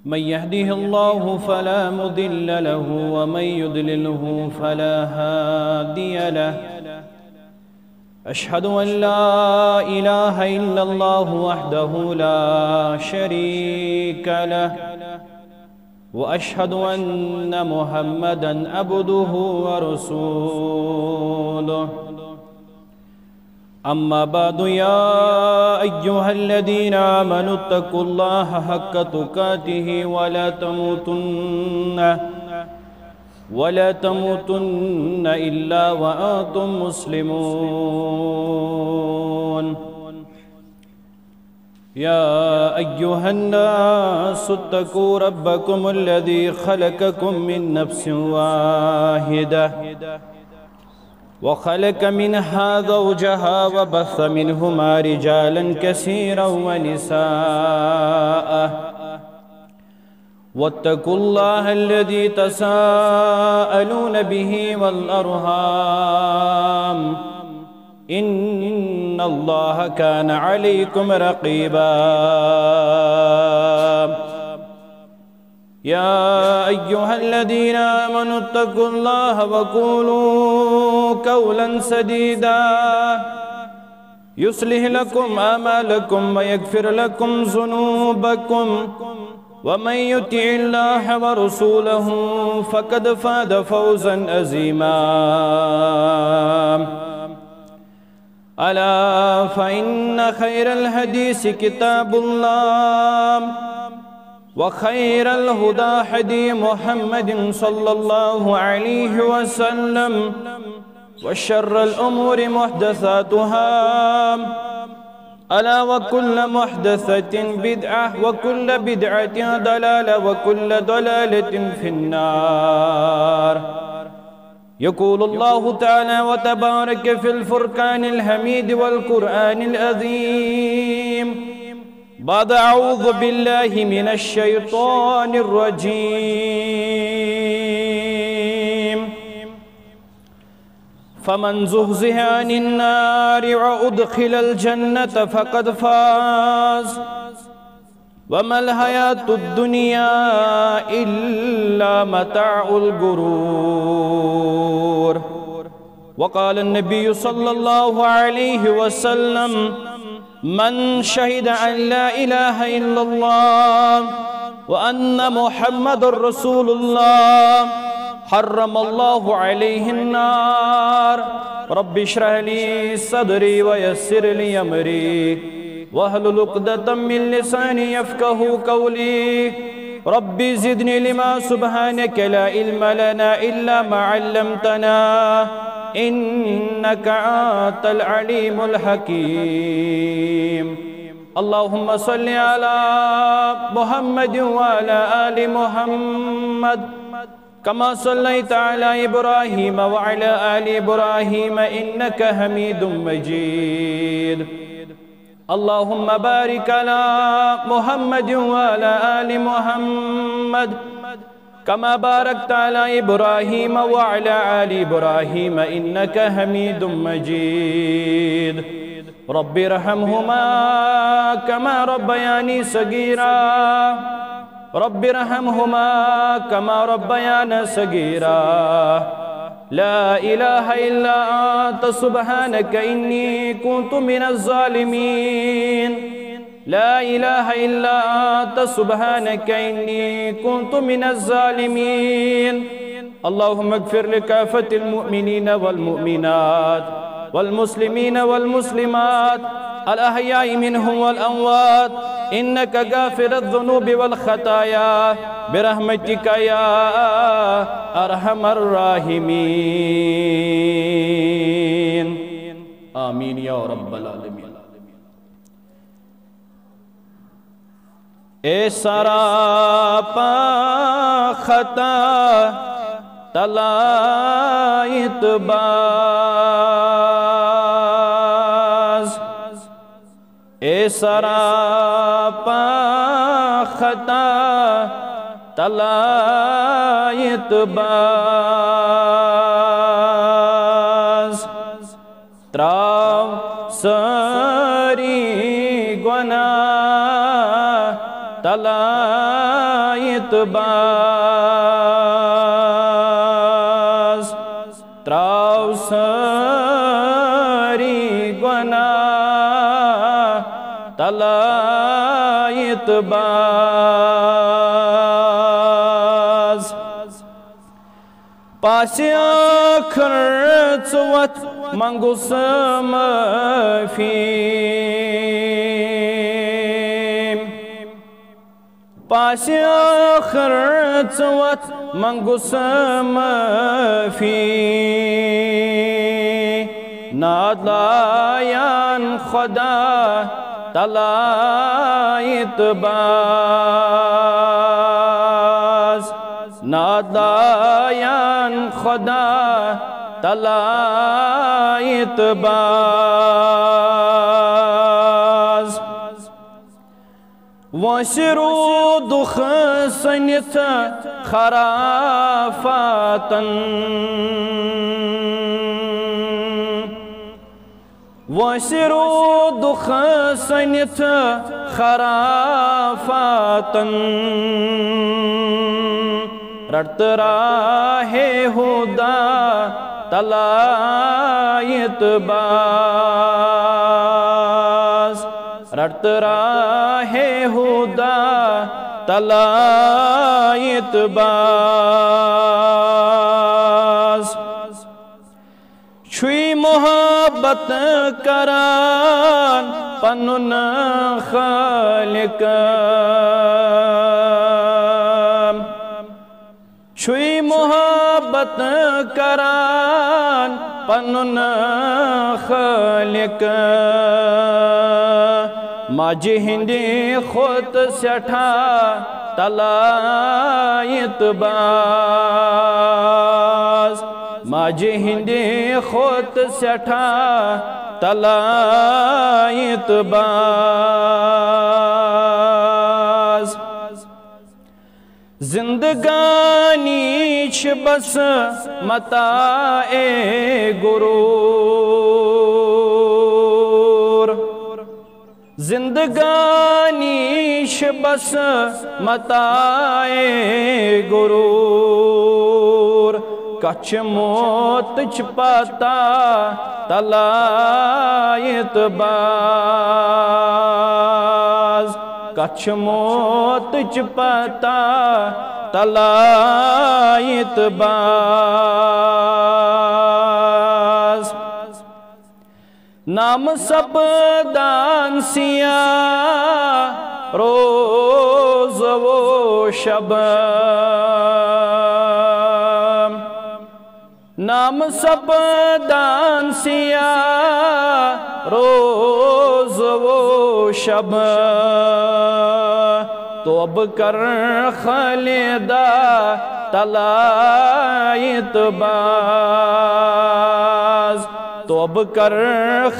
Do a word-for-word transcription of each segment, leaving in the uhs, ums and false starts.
من يهده الله فلا مضل له ومن يضلله فلا هادي له. أشهد أن لا إله إلا الله وحده لا شريك له، وأشهد أن محمدا عبده ورسوله. أما بعد، يا أيها الذين آمنوا اتقوا الله حق تقاته ولا تموتن، ولا تموتن إلا وأنتم مسلمون. يا أيها الناس اتقوا ربكم الذي خلقكم من نفس واحدة وخلق منها زوجها وبث منهما رجالا كثيرا ونساء، واتقوا الله الذي تساءلون به والأرحام، إن الله كان عليكم رقيبا. يا أيها الذين آمنوا اتقوا الله وقولوا قولا سديدا يصلح لكم أعمالكم ويغفر لكم ذنوبكم، ومن يطع الله ورسوله فقد فاز فوزا عظيما. ألا فإن خير الحديث كتاب الله، وخير الهدى هدي محمد صلى الله عليه وسلم، وشر الأمور محدثاتها، ألا وكل محدثة بدعة، وكل بدعة ضلالة، وكل ضلالة في النار. يقول الله تعالى وتبارك في الفرقان الحميد والقرآن العظيم بعد أعوذ بالله من الشيطان الرجيم: فمن زحزح عن النار وأدخل الجنة فقد فاز، وما الحياة الدنيا إلا متاع الغرور. وقال النبي صلى الله عليه وسلم: من شهد أن لا إله إلا الله وأن محمد رسول الله حرم الله عليه النار. رب اشرح لي صدري ويسر لي أمري واحلل عقدة من لساني يفقهوا قولي. رب زدني علما، سبحانك لا علم لنا إلا ما علمتنا، إنك أنت العليم الحكيم. اللهم صل على محمد وعلى آل محمد كما صليت على إبراهيم وعلى آل إبراهيم إنك حميد مجيد. اللهم بارك على محمد وعلى آل محمد كما باركت على إبراهيم وعلى آل إبراهيم إنك حميد مجيد. رب ارحمهما كما ربياني صغيرا. رب ارحمهما كما ربيانا صغيرا. لا إله إلا أنت سبحانك إني كنت من الظالمين. لا إله إلا أنت سبحانك إني كنت من الظالمين. اللهم اغفر لكافة المؤمنين والمؤمنات والمسلمين والمسلمات الأحياء منهم والأموات، إنك غافر الذنوب والخطايا، برحمتك يا أرحم الراحمين. آمين يا رب العالمين. اے سراپا خطا تلایت باز، اے سراپا خطا تلایت باز، تراو سٲری گۄناہ تلہٕ۔ آیت باز، تراو سٲری گۄناہ تلایت باز۔ پاسہِ ٲخٕر ژٕ وَتھ منٛگُس معٲفی۔ پاسہِ ٲخٕر ژٕ وَتھ منٛگُس معٲفی۔ نادایان خدا تلایت باز، نادایان خدا تلایت باز۔ وٲنٛسہِ روٗدُکھ سٔنِتھ خرافاتن، وٲنٛسہِ روٗدُکھ سٔنِتھ خرافاتن۔ رٹ تہٕ راہِ ہدا تلایت باز، رٹ تہٕ راہِ ہدا تلایت باز۔ چھُے محبت کران پنُن خالق، چھُے محبت کران پنُن خالق۔ ماجہِ ہِنٛدِ کھۄتہٕ سٮ۪ٹھاہ تلایت باز، ماجہِ ہِنٛدِ کھۄتہٕ سٮ۪ٹھاہ تلایت باز۔ زندگانی چھِ بس متاع غرور، زندگانی چھِ بس متاع غرور۔ کتھ چھِ موتٕچ پتہ تلایت باز، کتھ چھِ موتٕچ پتہ تلایت باز۔ نام سپدان سیاہ روز و شب، نام سپدان سیاہ روز و شب۔ توبہٕ کر خالدا تلایت باز، توبہٕ کر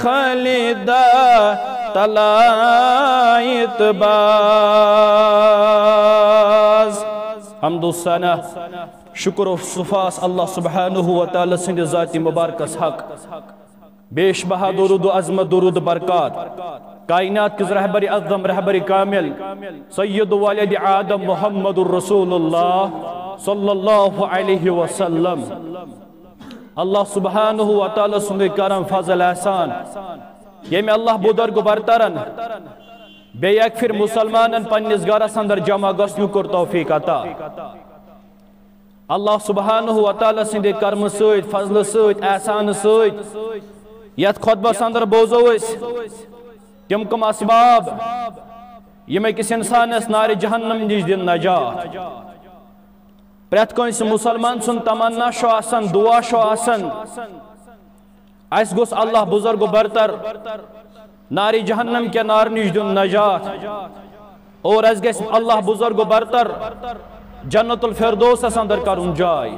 خالدا تلایت باز۔ حمد و ثنا، شکر و صفاس اللہ سبحانہ و تعالیٰ سٕنٛدِ ذاتِ مبارکس حق۔ بیش بہا درود و عظمت، درود برکات کائنات کِس رہبرِ اعظم، رہبرِ کامل، سید ولد آدم محمد رسول اللہ صلی اللہ علیہ وسلم۔ اللہ سبحانہ و تعالیٰ سُنٛدُے کرم، فضل، احسان، ییٚمۍ اللہ بزرگ برترن بیٚیہِ اکہِ پھِرِ مسلمانن پننِس گرس اندر جمع گژھنُک کوٚر توفیق عطا۔ اللہ سبحانہ و تعالیٰ سٕنٛدِ کرمہٕ سۭتۍ، فضلہٕ سۭتۍ، احسانہٕ سۭتۍ یتھ خطبس اندر بوزو أسۍ تِم کم اسباب یِم أکِس انسانس نارِ جہنم نِش دِن نجات۔ پرٛٮ۪تھ کٲنٛسہِ مسلمان سُنٛد تمنا چھُ آسان، دعا چھُ آسان، اسہِ گوٚژھ اللہ بزرگ و برتر نارِ جہنم کہِ نارٕ نِش دیُن نجات، اور اسہِ گژھِ اللہ بزرگ و برتر جنت الفردوسس اندر کرُن جاے۔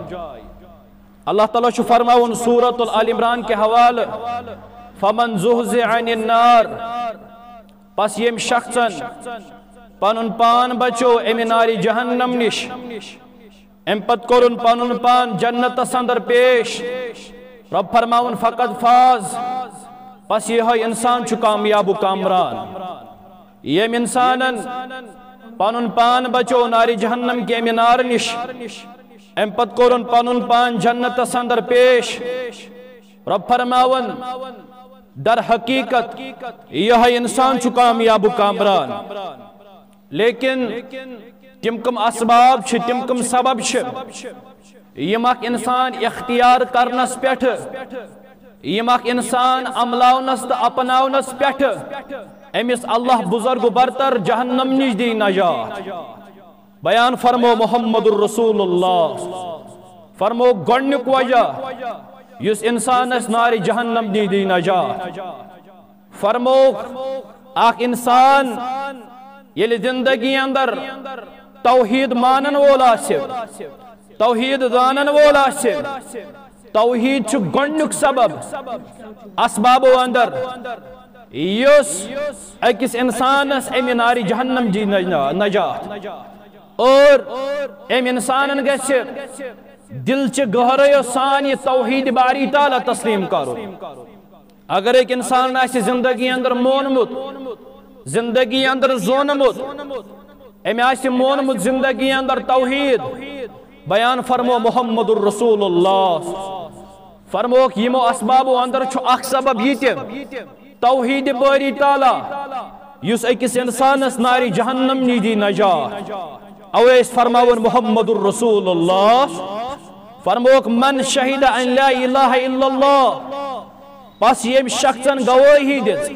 اللہ تعالیٰ چھُ فرماوُن سورت آل عمران کہِ حوالہٕ، فمن زحزح عن النار، پس ییٚمۍ شخصن پنُن پان بچو امہِ نارِ جہنم نِش، امہِ پتہٕ کوٚرُن پنُن پان جنتس اندر پیش۔ رب فرماوُن، فقد فاز، پس یِہوٚے انسان چھُ کامیاب و کامران۔ ییٚمۍ انسانن پنن پان بچو نار جہنم کہِ امہِ نار نِش۔ امہِ پتہٕ کوٚرُن پنن پان جنتس اندر پیش۔ رب فرماون، در حقیقت یہے انسان چھُ کامیاب و کامران۔ لیکن تِم کم اسباب چھِ، تِم کم سبب چھِ، یِم اکھ انسان اختیار کرنس پٮ۪ٹھ، یِم اکھ انسان عملاونس تہٕ اپناونس پٮ۪ٹھ أمِس اللہ بزرگ و برتر جہنم نِش دی نجات۔ بیان فرمو محمد الرسول اللہ۔ فرمو گۄڈنیُک وجہ یُس انسانس نارِ جہنم نِش دی نجات۔ فرموک، اکھ انسان ییٚلہِ زندگی اندر توحید مانن وول آسہِ، توحید زانن وول آسہِ، توحید چھُ گۄڈنیُک سبب اسبابو اندر یُس أکِس انسانس امہِ نارِ جہنم دی نج-، نجات۔ اور امہِ انسانن گژھِ دل چہِ گہرٲیو سان یہِ توحید باری تعالیٰ تسلیم کرُن۔ اگر أکۍ انسان آسہِ زندگی اندر مونمُت، زندگی اندر زونمُت، أمۍ آسہِ مونمُت زندگی اندر توحید، بیان فرمو محمد الرسول اللہ۔ فرموک یِمو اسبابو اندر چھُ اکھ سبب یہِ تہِ، توحید باری تعالیٰ، یُس أکِس انسانس نارِ جہنم نِش دی نجات۔ اوے أسۍ فرماوُن محمد الرسول اللہ۔ فرموک من شہد ان لا الہ الا اللہ، پس ییٚمۍ شخصن گوٲہی دِژ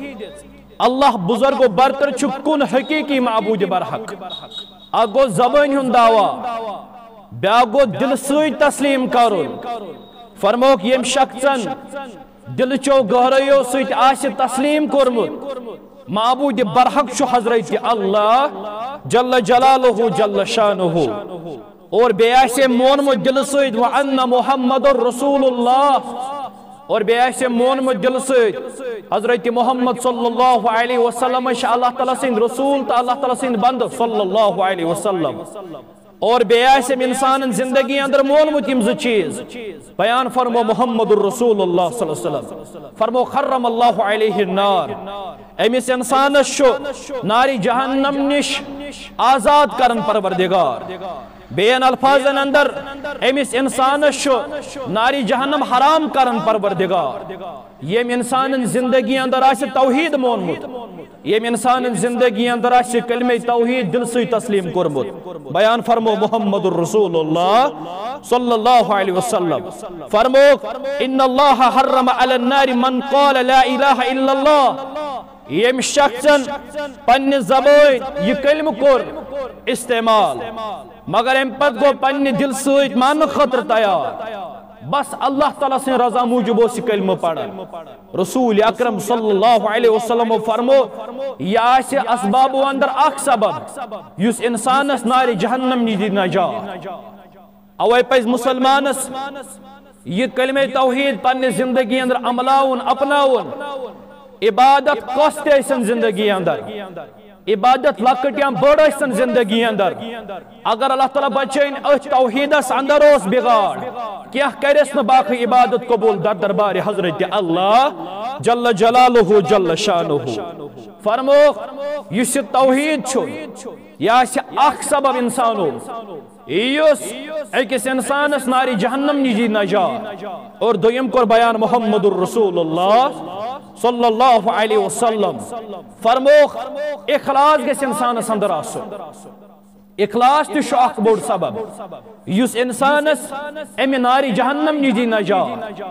اللہ بزرگ و برتر چھُ کُن حقیقی معبود برحق۔ اکھ گوٚو زبٲنۍ ہُنٛد دعویٰ، بیاکھ گوٚو دلہٕ سۭتۍ تسلیم کرُن۔ فرموک ییٚمۍ شخصن دلہٕ چو گہرٲیو سۭتۍ آسہِ تسلیم کوٚرمُت معبود برحق چھُ حضرت اللہ جل جلالہ جل شانہ۔ اور بیٚیہِ آسہِ مونمُت دلہٕ سۭتۍ وَأَنَّ مُحَمَّدُ رَسُولُ اللَّهِ۔ اور بیٚیہِ آسہِ مونمُت دلہٕ سۭتۍ حضرت محمد صلی اللہ علیہ وسلم چھِ اللہ تعالیٰ سٕنٛدۍ رسول تہٕ اللہ تعالیٰ سٕنٛدۍ بندٕ صلی اللہ علیہ وسلم۔ اور بیٚیہِ آسہِ أمۍ انسانن زندگی اندر مونمُت یِم زٕ چیٖز، بیان فرمو محمد رسول اللہ صلی اللہ علیہ وسلم۔ فرمو حرم اللہ علیہ النار، أمِس انسانس چھُ نارِ جہنم نِش آزاد کرن پروردگار۔ بیٚین الفاظن اندر، أمِس انسانس چھُ نارِ جہنم حرام کرن پروردگار۔ ییٚمۍ انسانن زندگی اندر آسہِ توحید مونمُت، ییٚمۍ انسانن زندگی اندر آسہِ کلمہ توحید دل سۭتۍ تسلیم کوٚرمُت، بیان فرمو محمد رسول اللہ صلی اللہ علیہ وسلم۔ فرموک، ان اللہ حرم علی النار من قال لا الہ الا اللہ۔ ییٚمۍ شخصن پننہِ زبٲنۍ یہِ کلمہٕ کوٚر استعمال، مگر امہِ پتہٕ گوٚو پننہِ دل سۭتۍ ماننہٕ خٲطرٕ تیار، بس اللہ تعالیٰ سٕنٛدِ رضا موٗجوٗب اوس یہِ کلمہٕ پران۔ رسول اکرم صلی اللہ علیہ وسلم فرمو، یہِ آسہِ اسبابو اندر اکھ سبب یُس انسانس نارِ جہنم نِش دی نجات۔ اوے پزِ مسلمانس یہِ کلمہ توحید پننہِ زندگی اندر عملاوُن، اپناوُن۔ عبادت کۄس تہِ ٲسِن زندگی اندر، عبادت لۄکٕٹ یا بٔڑ ٲسِن زندگی اندر، اگر اللہ تعالیٰ بچٲیِن أتھۍ توحیدس اندر اوس بگاڑ، کینٛہہ کرٮ۪س نہٕ باقٕے عبادت قبول در دربارِ حضرت اللہ جل جلالہ جل شانہ۔ فرموکھ، یُس یہِ توحید چھُ، یہِ آسہِ اکھ سبب انسانو یُس أکِس انسانس نارِ جہنم نِش دی نجات۔ اور دوٚیِم کوٚر بیان محمد رسول اللہ صلی اللہ علیہ وسلم۔ فرموکھ، اخلاص گژھِ انسانس اندر آسُن۔ اخلاص تہِ چھُ اکھ بوٚڑ سبب یُس انسانس امہِ نارِ جہنم نِش دی نجات۔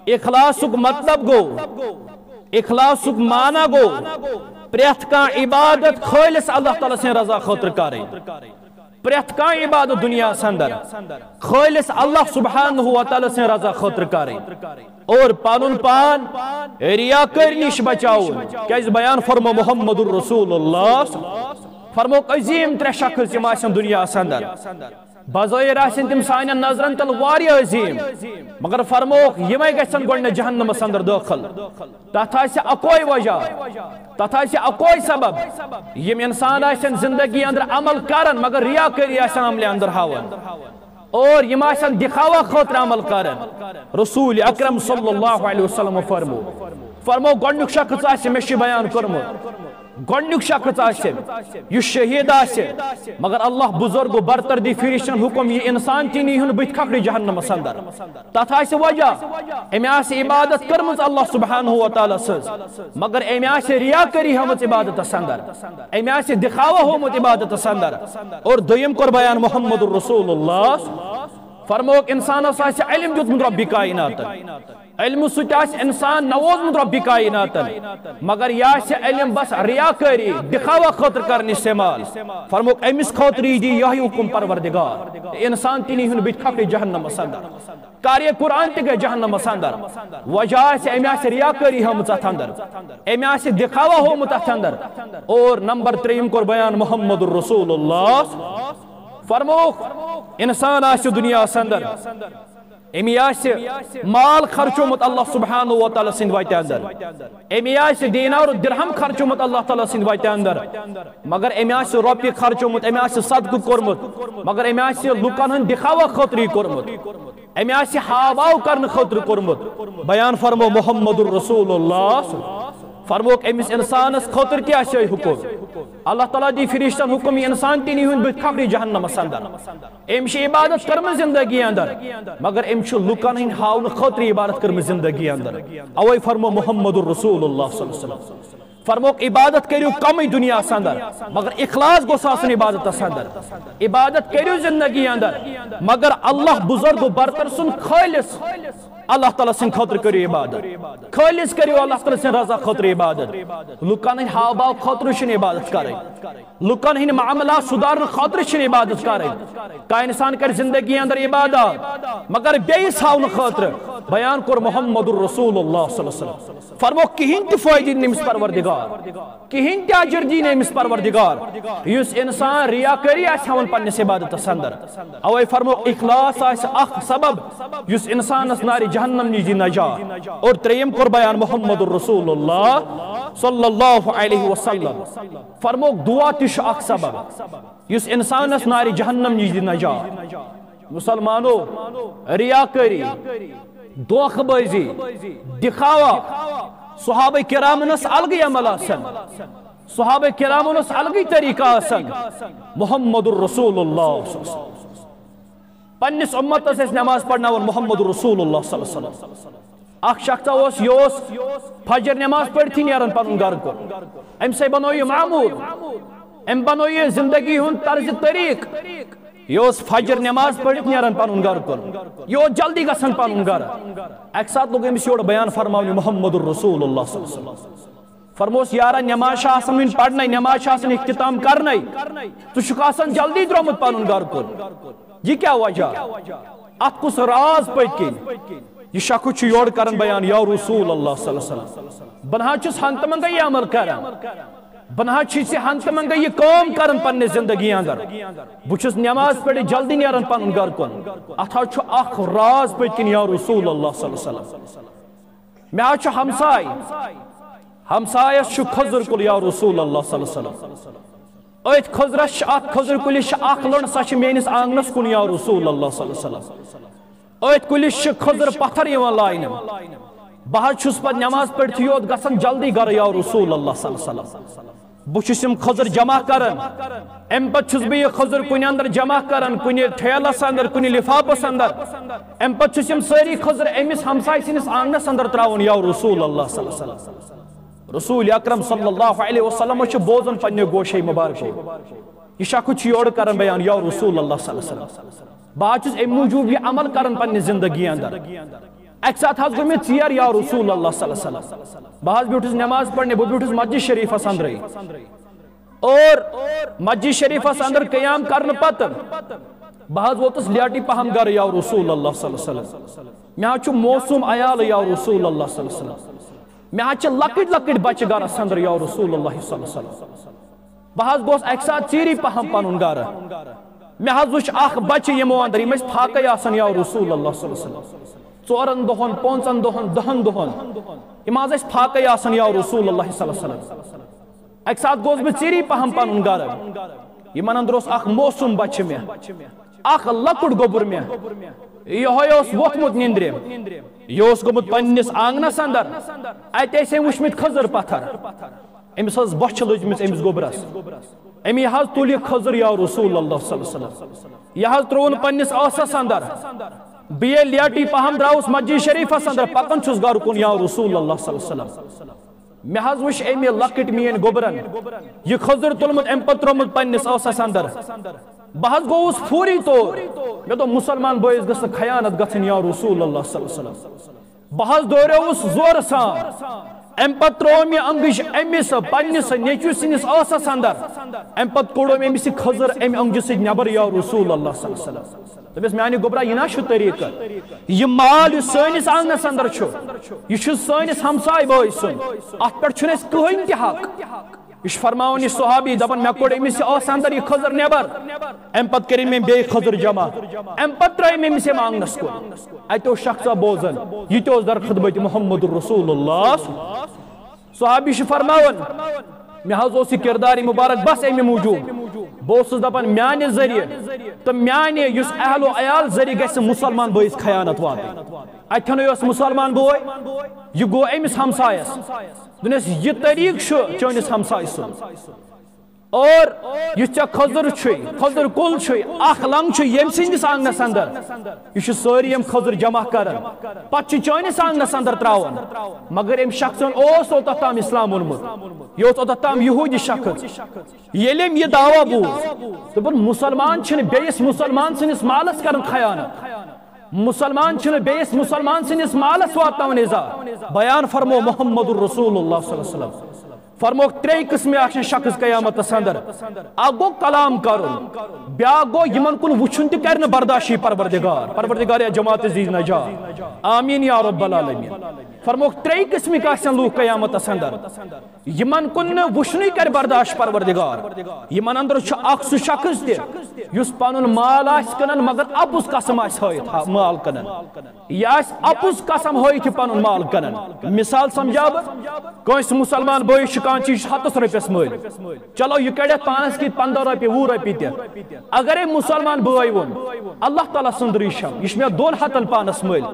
اخلاصُک مطلب گوٚو، اخلاصُک معنی گوٚو پرٛٮ۪تھ کانٛہہ عبادت خٲلص اللہ تعالیٰ سٕنٛدِ رضا خٲطرٕ کرٕنۍ۔ پرٛٮ۪تھ کانٛہہ عبادت دُنیاہس اندر خٲلص اللہ سبحانہ و تعالیٰ سٕنٛدِ رضا خٲطرٕ کرٕنۍ اور پنُن پان ریاکٲری نِش بچاوُن۔ کیازِ بیان فرمو محمد رسول اللہ، فرموکھ عظیٖم ترٛےٚ شخص یِم آسن دُنیاہس اندر، بظٲہِر آسن تِم سانٮ۪ن نظرن تل واریاہ عظیٖم، مگر فرموکھ یِمے گژھن گۄڈٕنٮ۪تھ جہنمس اندر دٲخل۔ تتھ آسہِ اکوے وجہ، تتھ آسہِ اکوے سبب، یِم انسان آسن زندگی اندر عمل کران مگر ریاکٲری آسن عملہِ اندر ہاوان اور یِم آسن دکھاوا خٲطرٕ عمل کران۔ رسول اکرم صلی اللہ علیہ وسلم فرمو، فرمو گۄڈنیُک شخص آسہِ، مےٚ چھُ بیان کوٚرمُت، گۄڈنیُک شخص آسہِ، یُس شہید آسہِ، مگر اللہ بزرگ و برتر دی فرشتن حکم، یہِ انسان تہِ نیہُن بٕتھِ کھکھرِ جہنمس اندر۔ تتھ آسہِ وجہ، أمۍ آسہِ عبادت کٔرمٕژ اللہ سبحانہ و تعالیٰ سٕنٛز، مگر أمۍ آسہِ ریاکٲری ہٲومٕژ عبادتس اندر، أمۍ آسہِ دکھاوا ہوومُت عبادتس اندر۔ اور دوٚیِم کوٚر بیان محمد رسول اللہ، فرمووُکھ، انسانس آسہِ علم دیُتمُت ربِ کائناتن، علمہٕ سۭتۍ آسہِ انسان نووزمُت ربِ کائناتن، مگر یہِ آسہِ علم بس ریاکٲری، دکھاوا خٲطرٕ کرنہِ استعمال۔ فرمووُکھ، أمِس خٲطرٕ دی یِہوٚے حکم پروردگار، انسان تہِ نیہُن بٕتھِ کھکھرِ جہنمس اندر۔ قاری قرآن تہِ گٔے جہنمس اندر۔ وجہ آسہِ، أمۍ آسہِ ریاکٲری ہٲومٕژ اتھ اندر، أمۍ آسہِ دکھاوا ہوومُت اتھ اندر۔ اور نمبر ترٛیٚیِم کوٚر بیان محمد رسول اللہ۔ فرمووُکھ، انسان آسہِ دُنیاہس اندر، أمی آسہِ مال خرچومُت اللہ سبحانہ و تعالیٰ سٕنٛدِ وتہِ اندر، أمی آسہِ دینار و درہم خرچومُت اللہ تعالیٰ سٕنٛدِ وتہِ اندر، مگر أمی آسہِ رۄپیہِ خرچومُت، أمی آسہِ صدقہٕ کوٚرمُت، مگر أمی آسہِ لُکن ہٕنٛدِ دکھاوا خٲطرٕ یہِ کوٚرمُت، أمی آسہِ ہاو باو کرنہٕ خٲطرٕ کوٚرمُت۔ بیان فرمو محمد رسول اللہ، فرمووُکھ، أمِس انسانس خٲطرٕ تہِ آسہِ یِہوٚے حکم۔ اللہ تعالیٰ دی فرشتن حکم، یہِ انسان تہِ نیہُن بٕتھِ کھکھرِ جہنمس اندر۔ أمۍ چھِ عبادت کٔرمٕژ زندگی اندر، مگر أمۍ چھُ لُکن ہٕنٛدِ ہاونہٕ خٲطرٕ عبادت کٔرمٕژ زندگی اندر۔ اوے فرمو محمد رسول اللہ صلی اللہ علیہ وسلم، فرمووُکھ، عبادت کٔرِو کمٕے دُنیاہس اندر، مگر اخلاص گوٚژھ آسُن عبادتس اندر۔ عبادت کٔرِو زندگی اندر، مگر اللہ بزرگ و برتر سُنٛد خٲلص اللہ تعالیٰ سٕنٛدِ خٲطرٕ کٔرِو عبادت، خٲلص کٔرِو اللہ تعالیٰ سٕنٛدِ رضا خٲطرٕ عبادت۔ لُکن ہٕنٛدِ ہاو باو خٲطرٕ چھُنہٕ عبادت کرٕنۍ، لُکن ہٕنٛدِ معاملات سُدارنہٕ خٲطرٕ چھِنہٕ عبادت کرٕنۍ۔ کانٛہہ انسان کرِ زندگی اندر عبادت، مگر بیٚیِس ہاونہٕ خٲطرٕ۔ بیان کوٚر محمد رسول اللہ صلی اللہ علیہ وسلم، فرمووُکھ، کِہیٖنۍ تہِ فٲیدٕ دِنہٕ أمِس پروردگار، کِہیٖنۍ تہِ اجر دِیہِ نہٕ أمِس پروردگار، یُس انسان ریاکٲری آسہِ ہاوان پننِس عبادتس اندر۔ اوے فرمووُکھ، اخلاص آسہِ اکھ سبب یُس انسانس نارِ جہنم نِش دی نجات۔ اور ترٛیٚیِم کوٚر بیان محمد رسول اللہ صلی اللہ علیہ وسلم، فرمووُکھ، دعا تہِ چھُ اکھ سبب یُس انسانس نارِ جہنم نِش دی نجات۔ مسلمانو، ریاکٲری، دھوکہ بازی، دکھاوا، صحابہ کرامن ٲس الگٕے عمل آسان، صحابہ کرامن اوس الگٕے طریقہ آسان۔ محمد رسول اللہ صلی اللہ علیہ وسلم پننِس امتس ٲسۍ نماز پرناوان محمد رسول اللہ صلی اللہ علیہ وسلم۔ اکھ شخصا اوس، یہِ اوس فجر نماز پٔرتھٕے نیران پنُن گرٕ کُن۔ أمۍ سٕے بنوو یہِ معمول، أمۍ بنوو یہِ زندگی ہُنٛد طرزِ طریق۔ یہِ اوس فجر نماز پٔرِتھ نیران پنُن گرٕ کُن، یہِ اوس جلدی گژھان پنُن گرٕ۔ اکہِ ساتہٕ لوٚگ أمِس یورٕ بیان فرماونہِ محمد رسول اللہ صلی اللہ علیہ وسلم۔ فرموس، یارا، نماز چھِ آسان وٕنہِ پرنَے، نماز چھِ آسان اختتام کرنَے، ژٕ چھُکھ آسان جلدی درٛامُت پنُن گرٕ کُن، یہِ کیٛاہ وجہ؟ اتھ کُس راز پٔتۍ کِنۍ؟ یہِ شخص چھُ یورٕ کران بیان، یا رسول اللہ صلی اللہ علیہ وسلم، بہٕ نہ حظ چھُس ہنٛگتہٕ منٛگے یہِ عمل کران، بہٕ نہ حظ چھُس یہِ ہنٛگتہٕ منٛگے یہِ کٲم کران پننہِ زندگی اندر، بہٕ چھُس نماز پٔرِتھ جلدی نیران پنُن گرٕ کُن، اتھ حظ چھُ اکھ راز پٔتۍ کِنۍ، یا رسول اللہ صلی اللہ علیہ وسلم۔ مےٚ حظ چھُ ہمساے، ہمسایس چھُ کھٔزٕر کُل، یا رسول اللہ صلی اللہ علیہ وسلم۔ أتھۍ کھٔزرس چھِ، اتھ کھٔزٕر کُلِس چھِ اکھ لٔنٛڈ، سۄ چھِ میٲنِس آنگنس کُن، یا رسول اللہ صلی اللہ علیہ وسلم۔ أتھۍ کُلِس چھِ کھٔزٕر پتھر یِوان لاینہٕ۔ بہٕ حظ چھُس پتہٕ نماز پٔرِتھٕے یوت گژھان جلدی گرٕ، یا رسول اللہ صلی اللہ علیہ وسلم۔ بہٕ چھُس یِم کھٔزٕر جمع کران، امہِ پتہٕ چھُس بہٕ یہِ کھٔزٕر کُنہِ اندر جمع کران، کُنہِ ٹھیلس اندر، کُنہِ لفافس اندر۔ امہِ پتہٕ چھُس یِم سٲری کھٔزٕر أمِس ہمسایہِ سٕنٛدِس آنگنس اندر تراوان، یا رسول اللہ صلی اللہ علیہ وسلم۔ رسول اکرم صلی اللہ علیہ وسلم چھُ بوزان پننہِ گوشے مبارکو، یہِ شخص چھُ یورٕ کران بیان، یا رسول اللہ صلی اللہ علیہ وسلم، بہٕ حظ چھُس امہِ موٗجوٗب یہِ عمل کران پننہِ زندگی اندر۔ اکہِ ساتہٕ حظ گوٚو مےٚ ژیر، یا رسول اللہ صلی اللہ علیہ وسلم، بہٕ حظ بیوٗٹھُس نماز پرنہِ، بہٕ بیوٗٹھُس مسجد شریفس اندرٕے۔ اور مسجد شریفس اندر قیام کرنہٕ پتہٕ بہٕ حظ ووتُس لیٹٕے پہم گرٕ، یا رسول اللہ صلی اللہ علیہ وسلم۔ مےٚ حظ چھُ موسوم عیال، یا رسول اللہ صلی اللہ علیہ وسلم۔ مےٚ حظ چھِ لۄکٕٹۍ لۄکٕٹۍ بچہٕ گرس اندر، یا رسول اللہ صلی اللہ علیہ وسلم۔ بہٕ حظ گوس اکہِ ساتہٕ ژیٖری پہم پنُن گرٕ۔ مےٚ حظ وُچھ اکھ بچہٕ یِمو اندر، یِم ٲسۍ فاقے آسان، یا رسول اللہ صلی اللہ علیہ وسلم۔ ژورن دۄہن، پانٛژن دۄہن، دہن دۄہن، یِم حظ ٲسۍ فاقے آسان، یا رسول اللہ صلی اللہ علیہ وسلم۔ اکہِ ساتہٕ گوس بہٕ ژیٖری پہم پنُن گرٕ۔ یِمن اندر اوس اکھ موسوم بچہٕ مےٚ، اکھ لۄکُٹ گوٚبُر مےٚ۔ یِہوٚے اوس ووٚتھمُت نِندرِ۔ یہِ اوس گوٚمُت پننِس آنگنس اندر۔ اتہِ ٲسۍ أمۍ وُچھمٕتۍ کھٔزٕر پتھر۔ أمِس ٲس بۄچھِ لٔجمٕژ أمِس گوٚبرس۔ أمی حظ تُل یہِ کھٔزٕر یا رسول اللہ صلی اللہ علیہ وسلم۔ یہِ حظ ترٛووُن پننِس ٲسس اندر۔ بہٕ ییٚلہِ لیٹٕے پہم درٛاوُس مسجد شریفس اندر، پکان چھُس گرٕ کُن یا رسول اللہ صلی اللہ علیہ وسلم۔ مےٚ حظ وٕچھ أمۍ یہِ لۄکٕٹۍ میٲنۍ گوٚبرن یہِ کھٔزٕر تُلمُت، أمۍ پتہٕ ترٛوومُت پننِس ٲسس اندر۔ بہٕ حظ گوٚوُس فوری طور، مےٚ دوٚپ، مسلمان بٲیِس گٔژھ نہٕ خیانت گژھٕنۍ یا رسول اللہ صلی اللہ علیہ وسلم۔ بہٕ حظ دوریوُس زورٕ سان۔ اَمہِ پتہٕ ترٛوو مےٚ انگٕج أمِس پننِس نیٚچوِ سٕنٛدِس ٲسس اندر۔ اَمہِ پتہٕ کوٚڑُم أمِس یہِ کھٔزٕر اَمہِ انگجہِ سۭتۍ نٮ۪بر یا رسول اللہ صلی اللہ علیہ وسلم۔ دوٚپمس، میانہِ گوٚبرا، یہِ نا چھُ طریٖقہٕ۔ یہِ مال یُس سٲنِس آنگنس اندر چھُ، یہِ چھُ سٲنِس ہمساے بٲے سُنٛد۔ اتھ پٮ۪ٹھ چھُنہٕ اَسہِ کٕہٕنۍ تہِ حق۔ یہِ چھُ فرماوان یہِ صحابی، دپان، مےٚ کوٚڑ أمِس یہِ ٲسس اندر یہِ کھٔزٕر نٮ۪بر۔ اَمہِ پتہٕ کٔرٕن مےٚ بیٚیہِ کھٔزٕر جمع۔ اَمہِ پتہٕ ترٛٲوۍ مےٚ أمِس یِم آنگنس کُن۔ اَتہِ اوس شخصا بوزان، یہِ تہِ اوس در خدمت محمد رسول اللہ۔ صحابی چھُ فرماوان، مےٚ حظ اوس یہِ کردار مبارک بس اَمہِ موٗجوٗب۔ بہٕ اوسُس دپان، میانہِ ذٔریعہٕ تہٕ میانہِ یُس اہل و عیال ذٔریعہٕ گژھِ مسلمان بٲیِس خیانت واتٕنۍ۔ اَتہِ ہنٕے اوس مسلمان بوے، یہِ گوٚو أمِس ہمسایس۔ دوٚپنس، یہِ طریٖقہٕ چھُ چٲنِس ہمسایہِ سُنٛد۔ اور یُس ژےٚ کھٔزٕر چھُے، کھٔزٕر کُل چھُے، اکھ لنگ چھُ ییٚمہِ سٕنٛدِس آنگنس اندر، یہِ چھُ سٲری یِم کھٔزٕر جمع کران، پتہٕ چھُ چٲنِس آنگنس اندر تراوان۔ مگر أمۍ شخصن اوس اوتتھ تام اسلام اوٚنمُت، یہِ اوس اوتتھ تام یہودی شخص۔ ییٚلہِ أمۍ یہِ دعویٰ بوٗز، دوٚپُن، مسلمان چھِنہٕ بیٚیِس مسلمان سٕنٛدِس مالس کران خیانت۔ مسلمان چھِنہٕ بیٚیِس مسلمان سٕنٛدِس مالس واتناوان ایزا۔ بیان فرمو محمد رسول اللہ صلی اللہ علیہ وسلم۔ فرموکھ، ترٛے قٕسمہِ آسن شخص قیامتس اندر۔ اکھ گوٚو کلام کرُن، بیاکھ گوٚو یِمن کُن وٕچھُن تہِ کرِ نہٕ برداشی پروردگار۔ پروردگار یا جماعت عزیز نجات۔ آمین یا رب العالمین۔ فرموکھ، ترٛے قٕسمٕکۍ آسن لوٗکھ قیامتس اندر۔ یِمن کُن نہٕ وٕچھنُے کرِ برداشت پروردگار۔ یِمن اندر چھُ اکھ سُہ شخص تہِ یُس پنُن مال آسہِ کٕنان مگر اپُز قسم آسہِ ہٲیِتھ ہا-، مال کٕنان۔ یہِ آسہِ اپُز قسم ہٲیِتھ یہِ پنُن مال کٕنان۔ مثال سمجھاو بہٕ، کٲنٛسہِ مسلمان بٲیِس چھُ کانٛہہ چیٖز ہتس رۄپیس مٔلۍ۔ چلو یہِ کڑٮ۪تھ پانس کِتھ پنٛداہ رۄپیہِ، وُہ رۄپیہِ تہِ۔ اگرے مسلمان بٲے ووٚن، اللہ تعالیٰ سُنٛد ریٖشم، یہِ چھُ مےٚ دۄن ہتن پانس مٔلۍ۔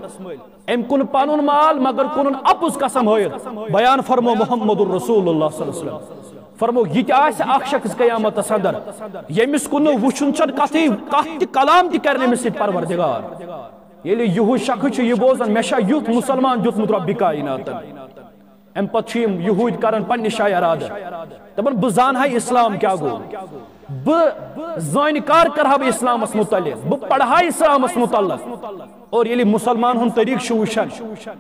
أمۍ کُن پنُن مال مگر کُنُن اپُز قسم ہٲیِتھ۔ بیان فرمو محمد رسول اللہ صلی اللہ علیہ وسلم۔ فرمو، یہِ تہِ آسہِ اکھ شخص قیامتس اندر، ییٚمِس کُن نہٕ وٕچھُن چھُنہٕ، کتھٕے، کتھ تہِ کلام تہِ کرِ نہٕ أمِس سۭتۍ پروردگار۔ ییٚلہِ یِہُے شخص چھُ یہِ بوزان، مےٚ چھا یُتھ مسلمان دیُتمُت رۄبِ کائناتن؟ امہِ پتہٕ چھِ یِم یہوٗدۍ کران پننہِ جایہِ ارادٕ، دپان، بہٕ زانہٕ ہا اسلام کیٛاہ گوٚو، بہٕ زٲنۍ کار کرٕ ہا بہٕ اسلامس متعلق، بہٕ پرٕ ہا اسلامس متعلق۔ اور ییٚلہِ مسلمان ہُنٛد طریٖقہٕ چھُ وٕچھان،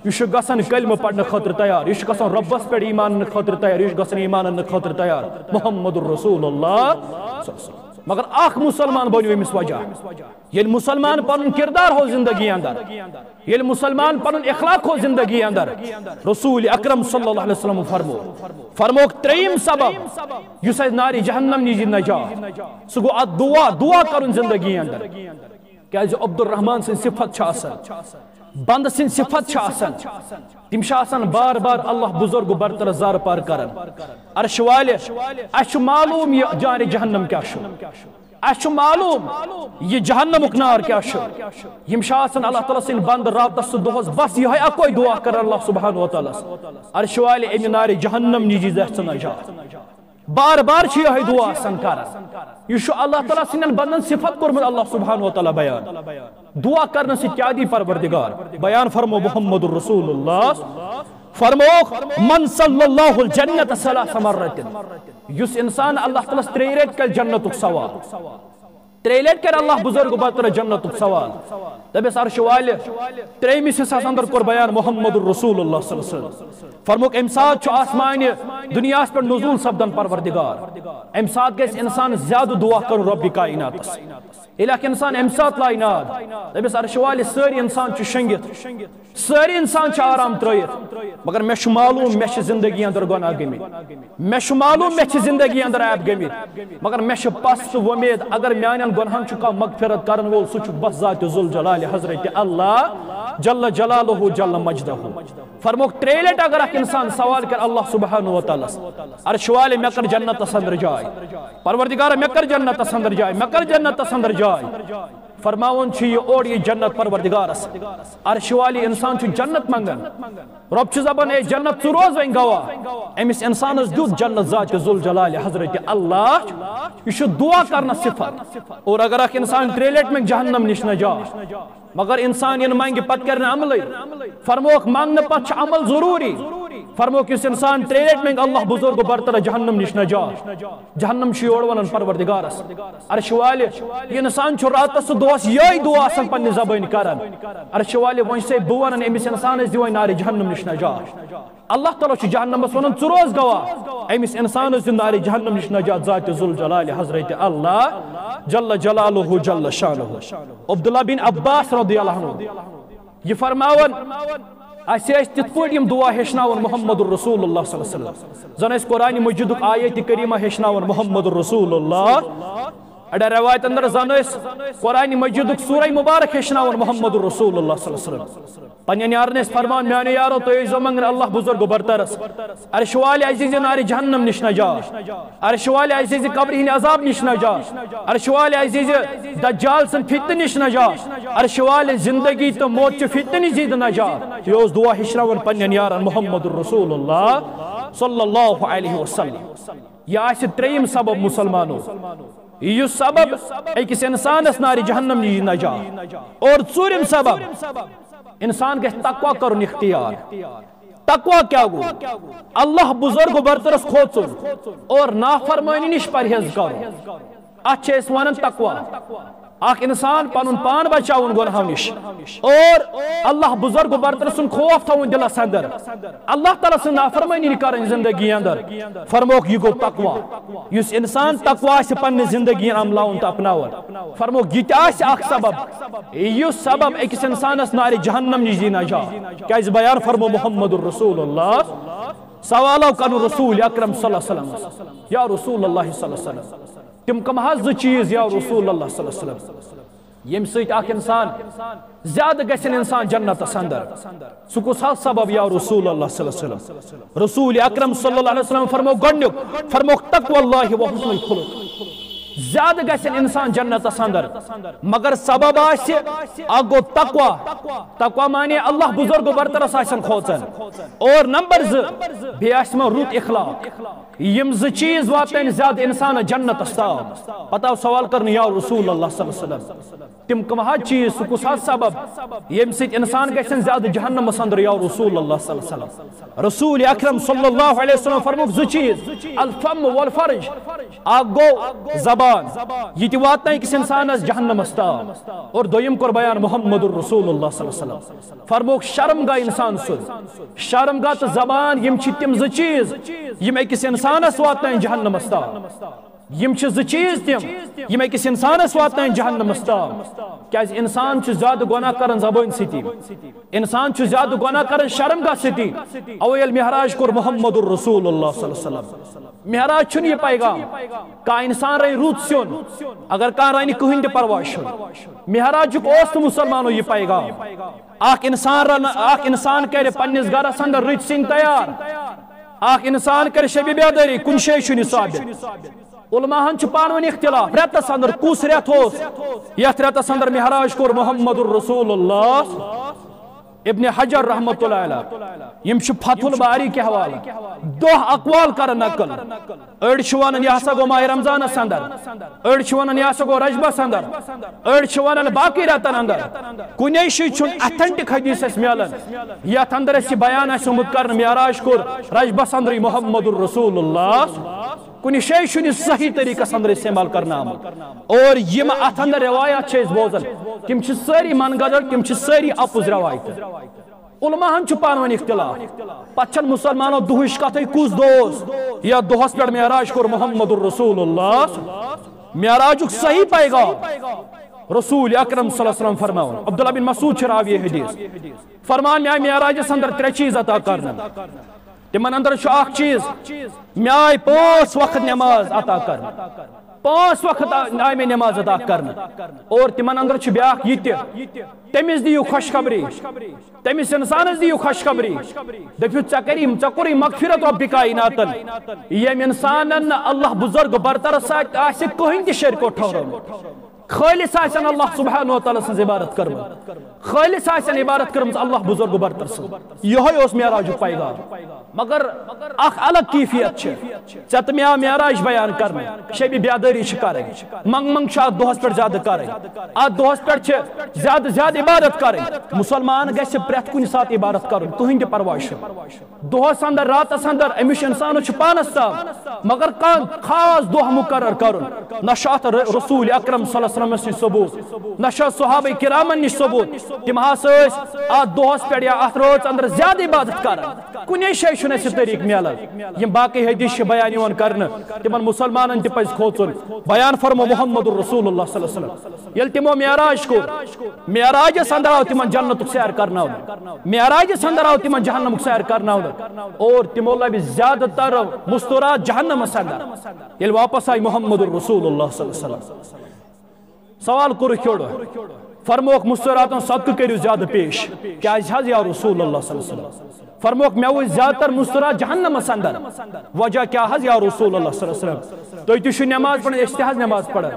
یہِ چھُ گژھان کلمہٕ پرنہٕ خٲطرٕ تیار، یہِ چھُ گژھان رۄبس پٮ۪ٹھ ایمان اننہٕ خٲطرٕ تیار، یہِ چھُ گژھان ایمان اننہٕ خٲطرٕ تیار۔ محمد رسول اللہ۔ مگر اکھ مسلمان بنیو أمِس وجہ۔ ییٚلہِ مسلمان پنُن کردار ہو زندگی اندر، ییٚلہِ مسلمان پنُن اخلاق ہو زندگی اندر، رسول اکرم صلی اللہ علیہ وسلم فرمو، فرموک ترٛیٚیِم سبب یُس اَسہِ نارِ جہنم نِش نجات، سُہ گوٚو اتھ دعا، دعا کرُن زندگی اندر۔ کیازِ عبدالرحمان سٕنٛز صفت چھِ آسان، بندٕ سٕنٛز صفت چھِ آسان، تِم چھِ آسان بار بار اللہ بزرگ برتر زار پار کران۔ عرش والہِ، اَسہِ چھُ معلوم یہِ جانِ جہنم کیٛاہ چھُ۔ اَسہِ چھُ معلوم یہِ جہنمُک نار کیٛاہ چھُ۔ یِم چھِ آسان اللہ تعالیٰ سٕنٛدۍ بنٛدٕ راتس تہٕ دۄہس بس یِہوٚے اکوے دعا کران اللہ سبحانہ و تعالیٰ ہس، عرشہِ والہِ، اَمہِ نارِ جہنم نِش دِیٖزِ اَسہِ ژٕ نجات۔ بار بار چھِ یِہوٚے دعا آسان کران۔ یہِ چھُ اللہ تعالیٰ سٕنٛدٮ۪ن بنٛدن صفت کوٚرمُت اللہ سبحانہ و تعالیٰ بیان۔ دعا کرنہٕ سۭتۍ کیٛاہ دی پروردگار؟ بیان فرمو محمد رسول اللہ۔ فرمووُکھ، من صلی اللہ الجنت ثلاث مرات۔ یُس انسان اللہ تعالیٰ ہس ترٛیٚیہِ رٮ۪تہِ کرِ جنتُک سوال، ترٛیٚیہِ لٹہِ کرِ اللہ بزرگ برتر جنتُک سوال۔ دپٮ۪س عرشہِ والہِ، ترٛیٚیمِس حصس اندر کوٚر بیان محمد رسول اللہ صلی اللہ علیہ وسلم۔ فرمووُکھ، امہِ ساتہٕ چھُ آسمانہِ دُنیاہس پٮ۪ٹھ نزول سپدان پروردگار۔ امہِ ساتہٕ گژھِ انسان زیادٕ دعا کرُن رۄبِ کائناتس۔ ییٚلہِ اکھ انسان امہِ ساتہٕ لاگہِ ناد، دپٮ۪س عرشہِ والہِ، سٲری انسان چھِ شۄنگِتھ، سٲری انسان چھِ آرام ترٲیِتھ، مگر مےٚ چھُ معلوم مےٚ چھِ زندگی اندر گۄناہ گٔمٕتۍ۔ مےٚ چھُ معلوم مےٚ چھِ زندگی اندر عیب گٔمٕتۍ، مگر مےٚ چھِ پژھ تہٕ وۄمید اگر میانٮ۪ن گۄناہن چھُ کانٛہہ مغفرت کرن وول، سُہ چھُ بس ذاتِ ذوالجلالِ حضرت اللہ جل جلالہ جل مجدہ۔ فرمووُکھ، ترٛیٚیہِ لٹہِ اگر اکھ انسان سوال کرِ اللہ سبحانہ و تعالیٰ ہس، عرشہِ والہِ، مےٚ کر جنتس اندر جاے، پروردگار، مےٚ کر جنتس اندر جاے، مےٚ کر جنتس اندر جاے۔ فرماوان چھُ یہِ اوٚڑ یہِ جنت پروردگارس۔ عرش والی انسان چھُ جنت منگان۔ رۄب چھُ دپان، اے جنت، ژٕ روز وۄنۍ گواہ۔ أمِس انسانس دیُت جنت ذات ذوالجلال حضرت اللہ۔ یہِ چھُ دعا کرنس صفت۔ اور اگر اکھ انسان ترٛےٚ لٹہِ منگہِ جہنم نِش نجات، مگر انسان یِنہٕ منگہِ پتہٕ کرِ نہٕ عملٕے، فرموکھ منگنہٕ پتہٕ چھُ عمل ضروٗری۔ فرموکھ یُس انسان ترٛےٚ لٹہِ منگہِ اللہ بزرگ و برتر جہنم نِش نجات، جہنم چھُ یورٕ ونان پروردگارس، عرش والہِ، یہِ انسان چھُ راتس تہٕ دۄہس یِہوٚے دعا آسان پننہِ زبٲنۍ کران، عرش والہِ، وۄنۍ چھُسے بہٕ ونان أمِس انسانس دِ وۄنۍ نارِ جہنم نِش نجات۔ اللہ تعالیٰ چھُ جہنمس ونان، ژٕ روز گواہ، أمِس انسانس دِ نارِ جہنم نِش نجات ذات ذوالجلال حضرت اللہ جل جلالہ جل شانہ۔ عبداللہ بن عباس رضی اللہ عنہ یہِ فرماوان، اسہِ ٲسۍ تِتھ پٲٹھۍ یِم دعا ہیٚچھناوان محمد رسول اللہ صلی اللہ علیہ وسلم، زن ٲسۍ قرآن مجیدُک آیت کریمہ ہیٚچھناون محمد رسول اللہ۔ اڑٮ۪ن رٮ۪وایتن اندر زن ٲسۍ قرآن مجیدُک سورہ مبارک ہیٚچھناون محمد رسول اللہ صلی اللہ علیہ وسلم۔ پننٮ۪ن یارن ٲسۍ فرمان، میانیو یارو، تُہۍ ٲسۍزیو منگان اللہ بزرگ و برترس، عرش والہِ، اسہِ دیٖزِ نارِ جہنم نِش نجات، عرش والہِ، اسہِ دیٖزِ قبرِ ہٕنٛدِ عذاب نِش نجات، عرش والہِ، اسہِ دیٖزِ دجال سٕنٛدِ فتنہٕ نِش نجات، عرش والہِ، زندگی تہٕ موت چہِ فتنہٕ نِش دیٖزِ نجات۔ یہِ اوس دعا ہیٚچھناوان پننٮ۪ن یارن محمد رسول اللہ صلی اللہ علیہ وسلم۔ یہِ آسہِ ترٛیٚیِم سبب مسلمانو، یُس سبب أکِس انسانس نارِ جہنم نِش نجات۔ اور ژوٗرِم سبب، انسان گژھِ تقوی کرُن اختیار۔ تقوی کیٛاہ گوٚو؟ اللہ بزرگ و برترس کھوژُن اور نافرمٲنی نِش پرہیز کرُن۔ اتھ چھِ أسۍ ونان تقوی۔ اکھ انسان پنُن پان بچاوُن گۄنہو نِش اور اللہ بزرگ و برتر سُنٛد خوف تھاوُن دِلس اندر، اللہ تعالیٰ سٕنٛز نافرمٲنی نہٕ کرٕنۍ زندگی اندر۔ فرموکھ، یہِ گوٚو تقوی۔ یُس انسان تقوی آسہِ پننہِ زندگی عملاوُن تہٕ اپناوُن، فرموکھ، یہِ تہِ آسہِ اکھ سبب، یُس سبب أکِس انسانس نارِ جہنم نِش دی نجات۔ کیازِ بیان فرمو محمد رسول اللہ، سوال آو کرنہٕ رسول اکرم صلی اللہ علیہ وسلم، یا رسول اللہ صلی اللہ علیہ وسلم، تِم کم حظ زٕ چیٖز یا رسول اللہ صلی اللہ علیہ وسلم، ییٚمہِ سۭتۍ اکھ انسان زیادٕ گژھن انسان جنتس اندر؟ سُہ کُس حظ سبب یا رسول اللہ صلی اللہ علیہ وسلم؟ رسول اکرم صلی اللہ علیہ وسلم فرمو گۄڈنیُک، فرموکھ تقوی اللہ و حسن الخلق۔ زیادٕ گژھن انسان جنتس اندر، مگر سبب آسہِ اکھ گوٚو تقوی۔ تقوی معنی اللہ بزرگ و برترس آسن کھوژان۔ اور نمبر زٕ، بیٚیہِ آسہِ یِمن رُت اخلاق۔ یِم زٕ چیٖز واتن زیادٕ انسانس جنتس تام۔ پتہٕ آو سوال کرنہٕ، یا رسول اللہ صلی اللہ علیہ وسلم، تِم کم حظ چیٖز، سُہ کُس حظ سبب، ییٚمہِ سۭتۍ انسان گژھن زیادٕ جہنمس اندر یا رسول اللہ صلی اللہ علیہ وسلم؟ رسول اکرم صلی اللہ علیہ وسلم فرموکھ زٕ چیٖز، الفم والفرج، اکھ گوٚو زبان، یہِ تہِ واتناوِ أکِس انسانس جہنمس تام۔ اور دوٚیِم کوٚر بیان محمد رسول اللہ صلی اللہ علیہ وسلم، فرموکھ شرم گاہ انسان سُنٛد، شرم گاہ تہٕ زبان، یِم چھِ تِم زٕ چیٖز یِم أکِس انسانس واتناوِ جہنمس تام۔ یِم چھِ زٕ چیٖز تِم یِم أکِس انسانس واتناوِ جہنمس تام۔ کیازِ انسان چھُ زیادٕ گۄناہ کران زبٲنۍ سۭتی، انسان چھُ زیادٕ گۄناہ کران شرم گاہ سۭتی۔ اوے ییٚلہِ معراج کوٚر محمد رسول اللہ صلی اللہ علیہ وسلم، معراج چھُنہٕ یہِ پیغام کانٛہہ انسان رنہِ رُت سیُن، اگر کانٛہہ رنہِ کٕہٕنۍ تہِ پرواے چھُنہٕ۔ معراجُک اوس نہٕ مسلمانو یہِ پیغام۔ اکھ انسان رنہٕ، اکھ انسان کرِ پننِس گرس اندر رٕتۍ سِنۍ تیار، اکھ انسان کرِ شبِ بیدٲری، کُنہِ جایہِ چھُنہٕ یہِ ثابت۔ علماہن چھُ پانہٕ ؤنۍ اختلاف، رٮ۪تس اندر کُس رٮ۪تھ اوس یتھ رٮ۪تس اندر معراج کوٚر محمد رسول اللہ؟ ابن حجر رحمۃ اللہ علیہ، یِم چھِ فتح الباری کہِ حوالہٕ دہ اقوال کران نقل۔ أڑۍ چھِ ونان یہِ ہسا گوٚو ماہ رمضانس اندر، أڑۍ چھِ ونان یہِ ہسا گوٚو رجبس اندر، أڑۍ چھِ ونان باقٕے رٮ۪تن اندر۔ کُنے جایہِ چھُنہٕ authentic حدیث اسہِ میلان یتھ اندر اسہِ یہِ بیان آسہِ آمُت کرنہٕ معراج کوٚر رجبس اندرٕے محمد رسول اللہ۔ کُنہِ جایہِ چھُنہٕ یہِ صحیح طریقس اندر استعمال کرنہٕ آمُت۔ اور یِم اتھ اندر روایات چھِ أسۍ بوزان، تِم چھِ سٲری من گڑبڑ، تِم چھِ سٲری اپُز روایتہٕ۔ علماہن چھُ پانہٕ ؤنۍ اختلاف۔ پتہٕ چھنہٕ مسلمانو دُہٕچ کتھٕے کُس دۄہ اوس یا دۄہس پٮ۪ٹھ معراج کوٚر محمد رسول اللہ۔ معراجُک صحیح پیغام رسول اکرم صلی اللہ علیہ وسلم فرماوان، عبداللہ بن مسعود چھِ راوی حدیث، فرمان، مےٚ آیہِ معراجس اندر ترٛےٚ چیٖز عطا کرنہٕ۔ تِمن اندر چھُ اکھ چیٖز، مےٚ آیہِ پانٛژھ وقت نماز عطا کرنہٕ، پانٛژھ وقت آ-، آیہِ مےٚ نماز عطا کرنہٕ۔ اور تِمن اندر چھُ بیاکھ یہِ تہِ، تٔمِس دِیِو خوشخبری، تٔمِس انسانس دِیِو خوشخبری، دٔپِو، ژےٚ کری، ژےٚ کوٚرُے مغفرت رۄبِ کائناتن، ییٚمۍ انسانن نہٕ اللہ بزرگ برترس سۭتۍ آسہِ کٕہٕنۍ تہِ شریٖک ٹھہرومُت۔ خالص آسن اللہ سبحانہ و تعالیٰ سٕنٛز عبادت کٔرمٕژ، خالص آسن عبادت کٔرمٕژ اللہ بزرگ برتر سٕنٛز۔ یِہوٚے اوس معراجُک پیغام۔ مگر اکھ الگ کیفیت چھِ، ژےٚ تہٕ مےٚ آو معراج بیان کرنہٕ، شبِ بیدٲری چھِ کرٕنۍ، منٛگ منٛگ چھِ اتھ دۄہس پٮ۪ٹھ زیادٕ کرٕنۍ، اتھ دۄہس پٮ۪ٹھ چھِ زیادٕ زیادٕ عبادت کرٕنۍ۔ مسلمان گژھِ پرٛٮ۪تھ کُنہِ ساتہٕ عبادت کرُن، کٕہٕنۍ تہِ پرواے چھُنہٕ۔ دۄہس اندر، راتس اندر أمِس چھُ انسانس چھُ پانس تام، مگر کانٛہہ خاص دۄہ مقرر کرُن۔ نہ چھُ اتھ ر-، رسول اکرم صلی اللہ علیہ وسلمس نِش ثبوت، نہ چھُ صحابہ کرامن نِش ثبوت۔ تِم ہسا ٲسۍ اتھ دۄہس پٮ۪ٹھ یا اتھ رٲژ اندر زیادٕ عبادت کران۔ کُنے جایہِ چھُنہٕ اَسہِ یہِ طریٖقہٕ میلان۔ یِم باقٕے حدیث چھِ بیان یِوان کرنہٕ، تِمن مسلمانن تہِ پزِ کھوژُن۔ بیان فرمو محمد رسول اللہ صلی اللہ علیہ وسلم۔ ییٚلہِ تِمو معراج کوٚر، معراجس اندر آو تِمن جنتُک سیر کرناونہٕ، معراجس اندر آو تِمن جہنمُک سیر کرناونہٕ، اور تِمو لبہِ زیادٕ تر مستورات جہنمس اندر۔ ییٚلہِ واپس آیہِ محمد رسول اللہ صلی اللہ علیہ وسلم، سوال کوٚرُکھ یورٕ، فرموکھ مستوراتن صدقہٕ کٔرِو زیادٕ پیش، کیازِ حظ یا رسول اللہ صلی اللہ علیہ وسلم؟ فرموکھ مےٚ وٕچھ زیادٕ تر مستورات جہنمس اندر، وجہ کیٛاہ حظ یا رسول اللہ صلی اللہ علیہ وسلم؟ تُہۍ تہِ چھِو نٮ۪ماز پران، أسۍ تہِ حظ نٮ۪ماز پران،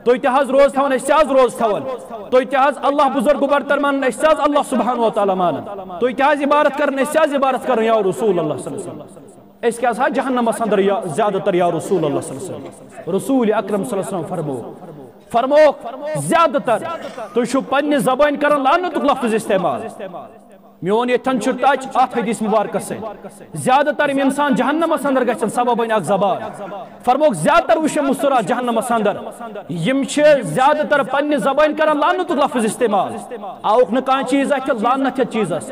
تُہۍ تہِ حظ روزٕ تھاوان، أسۍ تہِ حظ روزٕ تھاوان، تُہۍ تہِ حظ اللہ بزرگ برتر مانان، أسۍ تہِ حظ اللہ سبحانہ و تعالیٰ مانان، تُہۍ تہِ حظ عبادت کران، أسۍ تہِ حظ عبادت کران یا رسول اللہ صلی اللہ علیہ وسلم۔ أسۍ کیٛازِ حظ جہنمس اندر یا زیادٕ تر یا رسول اللہ صلی اللہ علیہ وسلم؟ رسول اکرم صلی اللہ علیہ وسلم فرمو، فرمو زیادٕ تر تُہۍ چھِو پننہِ زبٲنۍ کران لعنتُک لفظ استعمال۔ میون ییٚتھن چھُ ٹچ اتھ حدیث مبارکس سۭتۍ۔ زیادٕ تر یِم انسان جہنمس اندر گژھن، سبب بنہِ اکھ زبان۔ فرموکھ زیادٕ تر وٕچھ مستورات جہنمس اندر، یِم چھِ زیادٕ تر پننہِ زبٲنۍ کران لعنتُک لفظ استعمال۔ آوُکھ نہٕ کانٛہہ چیٖز اتھِ لعنت یتھ چیٖزس،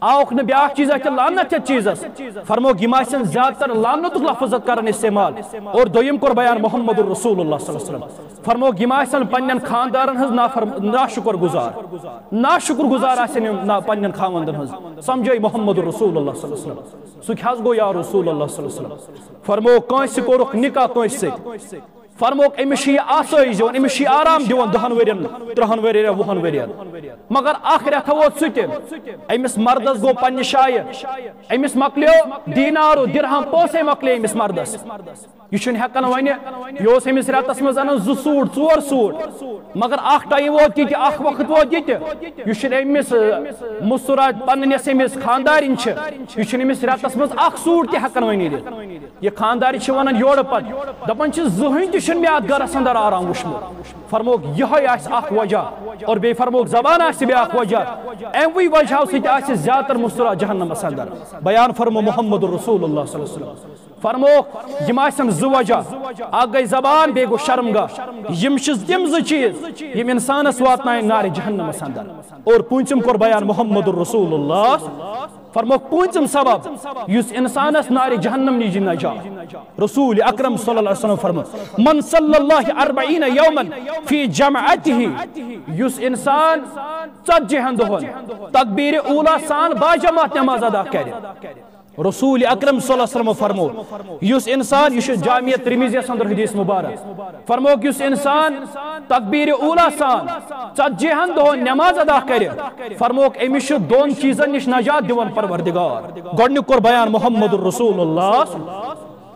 آوُکھ نہٕ بیاکھ چیٖز اتھِ لعنت یتھ چیٖزس۔ فرموکھ یِم آسن زیادٕ تر لعنتُک لفظ کران استعمال۔ اور دوٚیِم کوٚر بیان محمد رسول اللہ صلی اللہ علیہ وسلم۔ فرموکھ یِم آسن پننٮ۪ن خاندارن ہٕنٛز نافرم-، ناشُکر گُزار، ناشُکر گُزار آسن یِم نا-، پننٮ۪ن خاوندن ہٕنٛز۔ سمجھٲے محمد رسول اللہ صلی اللہ علیہ وسلم۔ سُہ کیٛاہ حظ گوٚو یا رسول اللہ صلی اللہ علیہ وسلم؟ فرموکھ کٲنٛسہِ کوٚرُکھ نکاح کٲنٛسہِ سۭتۍ، فرموکھ أمِس چھِ یہِ آسٲیِش دِوان، أمِس چھِ یہِ آرام دِوان دَہَن ؤرین، ترٛہَن ؤرین یا وُہَن ؤرین۔ مگر اکھ رٮ۪تھا ووت سُہ تہِ، أمِس مردس گوٚو پننہِ جایہِ، أمِس مۄکلیو دینار و درہم پونٛسے مۄکلے أمِس مردس۔ یہِ چھُنہٕ ہٮ۪کان وۄنۍ، یہِ اوس أمِس رٮ۪تس منٛز انان زٕ سوٗٹ، ژور سوٗٹ، مگر اکھ ٹایم ووت یہِ تہِ، اکھ وقت ووت یہِ تہِ۔ یہِ چھُنہٕ أمِس، آ، مستورات پنٕنۍ یۄس أمِس خاندارِنۍ چھِ، یہِ چھُنہٕ أمِس رٮ۪تس منٛز اکھ سوٗٹ تہِ ہٮ۪کان وۄنۍ أنِتھ۔ یہِ خاندارِنۍ چھِ ونان یورٕ پتہٕ، دپان چھِ، زٕہٕنۍ تہِ چھُنہٕ مےٚ اتھ گرس اندر آرام وُچھمُت۔ فرموکھ یِہوٚے آسہِ اکھ وجہ، اور بیٚیہِ فرموکھ زبان آسہِ بیٛاکھ وجہ۔ اَمہِ وجہ سۭتۍ آسہِ زیادٕ تر مستورات جہنمس اندر۔ بیان فرمو محمد رسول اللہ صلی اللہ علیہ وسلم۔ فرموکھ، یِم آسن زٕ وجہ، اکھ گٔے زبان، بیٚیہِ گوٚو شرمگاہ۔ یِم چھِ تِم زٕ چیٖز، یِم انسانس واتناین نارِ جہنمس اندر۔ اور پوٗنٛژِم کوٚر بیان محمد رسول اللہ۔ فرموکھ پوٗنٛژِم سبب، یُس انسانس نارِ جہنم نِش دِ نجات۔ رسول اکرم صلی اللہ علیہ وسلم فرمو، من صلی اللہ اربعین یومن فی جماعتہ، یُس انسان ژتجی ہن دۄہن تکبیر اولا سان باجماعت نماز ادا کرِ۔ رسول اکرم صلی اللہ علیہ وسلم فرمو، یُس انسان، یہِ چھُ جامع ترمذیس اندر حدیث مبارک، فرموکھ یُس انسان تکبیر اولا سان ژتجی ہن دۄہن نماز ادا کرِ، فرموکھ أمِس چھُ دۄن چیٖزن نِش نجات دِوان پروردگار۔ گۄڈنیُک کوٚر بیان محمد رسول اللہ۔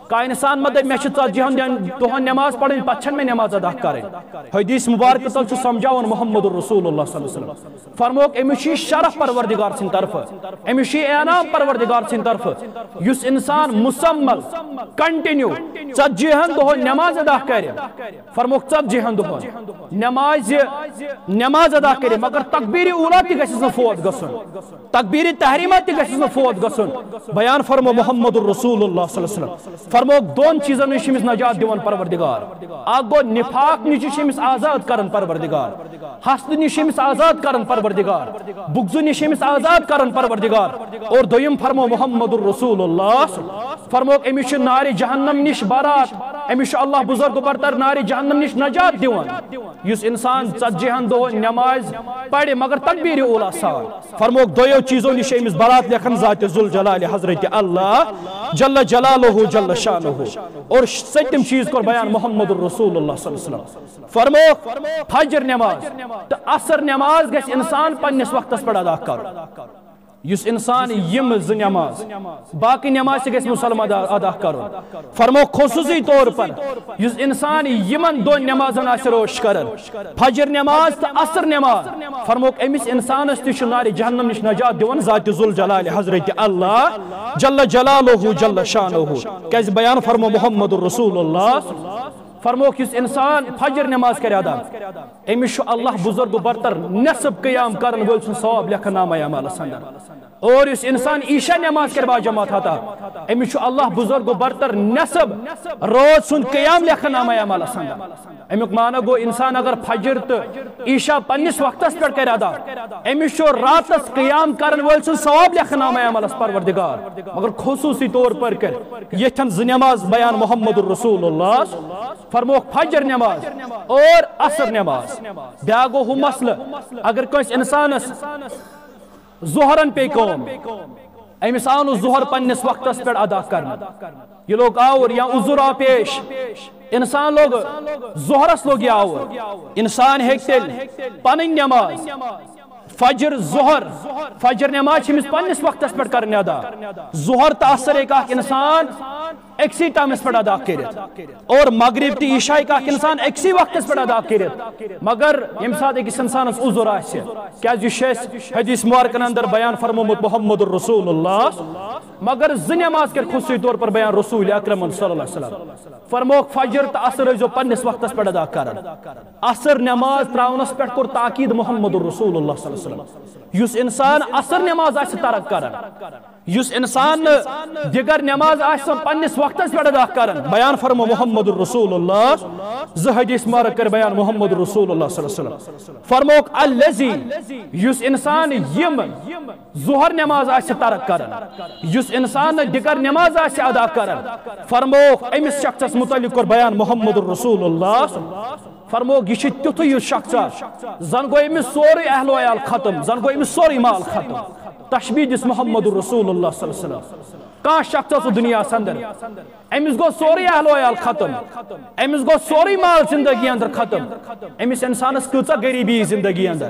کانٛہہ انسان ما دپہِ مےٚ چھِ ژتجی ہن دۄہن نماز پرٕنۍ، پتہٕ چھنہٕ مےٚ نماز ادا کرٕنۍ۔ حدیث مبارک تل چھُ سمجھاوان محمد رسول اللہ صلی اللہ علیہ وسلم۔ فرموکھ أمِس چھُ یہِ شرف پروردگار سٕنٛدِ طرفہٕ، أمِس چھُ یہِ انعام پروردگار سٕنٛدِ طرفہٕ، یُس انسان مسمل، کنٹینیو ژتجی ہن دۄہن نماز ادا کرِ۔ فرموکھ ژتجی ہن دۄہن نمازِ، نماز ادا کرِ، مگر تکبیر اولا تہِ گژھٮ۪س نہٕ فوت گژھُن، تکبیر تحریمہ تہِ گژھٮ۪س نہٕ فوت گژھُن۔ بیان فرمو محمد رسول اللہ صلی اللہ علیہ وسلم۔ فرموکھ دۄن چیٖزن نِش چھُ أمِس نجات دِوان پروردگار۔ اکھ گوٚو نفاق نِش چھُ أمِس آزاد کران پروردگار، حسدٕ نِش چھُ أمِس آزاد کران پروردگار، بغضہٕ نِش چھُ أمِس آزاد کران پروردگار۔ اور دوٚیِم فرمو محمد رسول اللہ، فرموکھ أمِس چھُ نارِ جہنم نِش برات، أمِس چھُ اللہ بزرگ برتر نارِ جہنم نِش نجات دِوان۔ یُس انسان ژتجی ہن دۄہن نماز پرِ مگر تکبیر اولا سان، فرموکھ دۄیو چیٖزو نِش چھِ أمِس برات لیکھان ذات ذوالجلال حضرت اللہ جل جلالہ جل شانہ۔ اور سٔتِم چیٖز کوٚر بیان محمد رسول اللہ صلی اللہ علیہ وسلم۔ فرموکھ فجر نماز تہٕ عصر نماز گژھِ انسان پننِس وقتس پٮ۪ٹھ ادا کرُن۔ یُس انسان یِم زٕ نماز، باقٕے نماز تہِ گژھِ مسلمان ادا، ادا کرُن۔ فرموو خصوصی طور پر یُس انسان یِمن دۄن نمازن آسہِ روش کران، فجر نماز تہٕ عصر نماز، فرمووُکھ أمِس انسانس تہِ چھُ نارِ جہنم نِش نجات دِوان ذات ذوالجلال حضرت اللہ جل جلالہ جل شانہ۔ کیازِ بیان فرموو محمد رسول اللہ، فرمووُکھ یُس انسان فجر نماز کرِ ادا، أمِس چھُ اللہ بزرگ و برتر نصف قیام کرن وٲلۍ سُنٛد ثواب لیکھان نامہ اعمالس اندر۔ اور یُس انسان عشاء نماز کرِ با جماعت ادا، أمِس چھُ اللہ بزرگ و برتر نصف رٲژ سُنٛد قیام لیکھان نامہ اعمالس اندر۔ اَمیُک معنی گوٚو انسان اگر فجر تہٕ عشاء پننِس وقتس پٮ۪ٹھ کرِ ادا، أمِس چھُ راتس قیام کرن وٲلۍ سُنٛد ثواب لیکھان نامہ اعمالس پروردگار۔ مگر خصوصی طور پر کر ییٚتھٮ۪ن زٕ نماز بیان محمد رسول اللہ، فرمووُکھ فجر نماز اور عصر نماز۔ بیاکھ گوٚو ہُہ مسلہٕ، اگر کٲنٛسہِ انسانس ظہرن پیٚیہِ کٲم، أمِس آو نہٕ ظہر پننِس وقتس پٮ۪ٹھ ادا کرنہٕ، یہِ لوٚگ آوُر یا عذر آو پیش، انسان لوٚگ ظہرس لوٚگ یہِ آوُر، انسان ہیٚکہِ تیٚلہِ پنٕنۍ نماز فجر ظہر، فجر نماز چھِ أمِس پننِس وقتس پٮ۪ٹھ کرٕنۍ ادا۔ ظہر تہٕ عصر ہیٚکہِ اکھ انسان أکسٕے ٹایمس پٮ۪ٹھ ادا کٔرِتھ، اور مغرب تہٕ عشاء ہیٚکہِ اکھ انسان أکسٕے وقتس پٮ۪ٹھ ادا کٔرِتھ۔ مگر ییٚمہِ ساتہٕ أکِس انسانس عذر آسہِ، کیازِ یہِ چھُ اَسہِ حدیث مبارکن اندر بیان فرمومُت محمد رسول اللہ، مگر زٕ نماز کر خصوصی طور پر بیان رسول اکرم صلی اللہ علیہ وسلم۔ فرمووُکھ فجر تہٕ عصر ٲسۍزیو پننِس وقتس پٮ۪ٹھ ادا کران۔ عصر نماز تراونس پٮ۪ٹھ کوٚر تاکید محمد رسول اللہ صلی اللہ علیہ وسلم۔ یُس انسان عصر نماز آسہِ ترک کران، یُس انسان نہٕ دِگر نماز آسہِ سۄ پننِس وقتس پٮ۪ٹھ ادا کران، بیان فرموو محمد رسول اللہ، زٕ حدیث مبارک کر بیان محمد رسول اللہ صلی اللہ علیہ وسلم۔ فرمووُکھ الذی، یُس انسان یِم ظہر نماز آسہِ ترک کران، یُس انسان نہٕ دِگر نماز آسہِ ادا کران، فرمووُکھ أمِس شخصس متعلق کوٚر بیان محمد رسول اللہ، فرمووُکھ یہِ چھُ تیُتھُے یُس شخص زن گوٚو أمِس سورُے اہل و عیال ختم، زن گوٚو أمِس سورُے مال ختم۔ تشبیہ دِژ محمد رسول اللہ صلی اللہ علیہ وسلم۔ کانٛہہ شخص اوس دُنیاہس اندر، أمِس گوٚو سورُے اہل و عیال ختم، أمِس گوٚو سورُے مال زندگی اندر ختم۔ أمِس انسانس کۭژاہ غریبی یی زندگی اندر،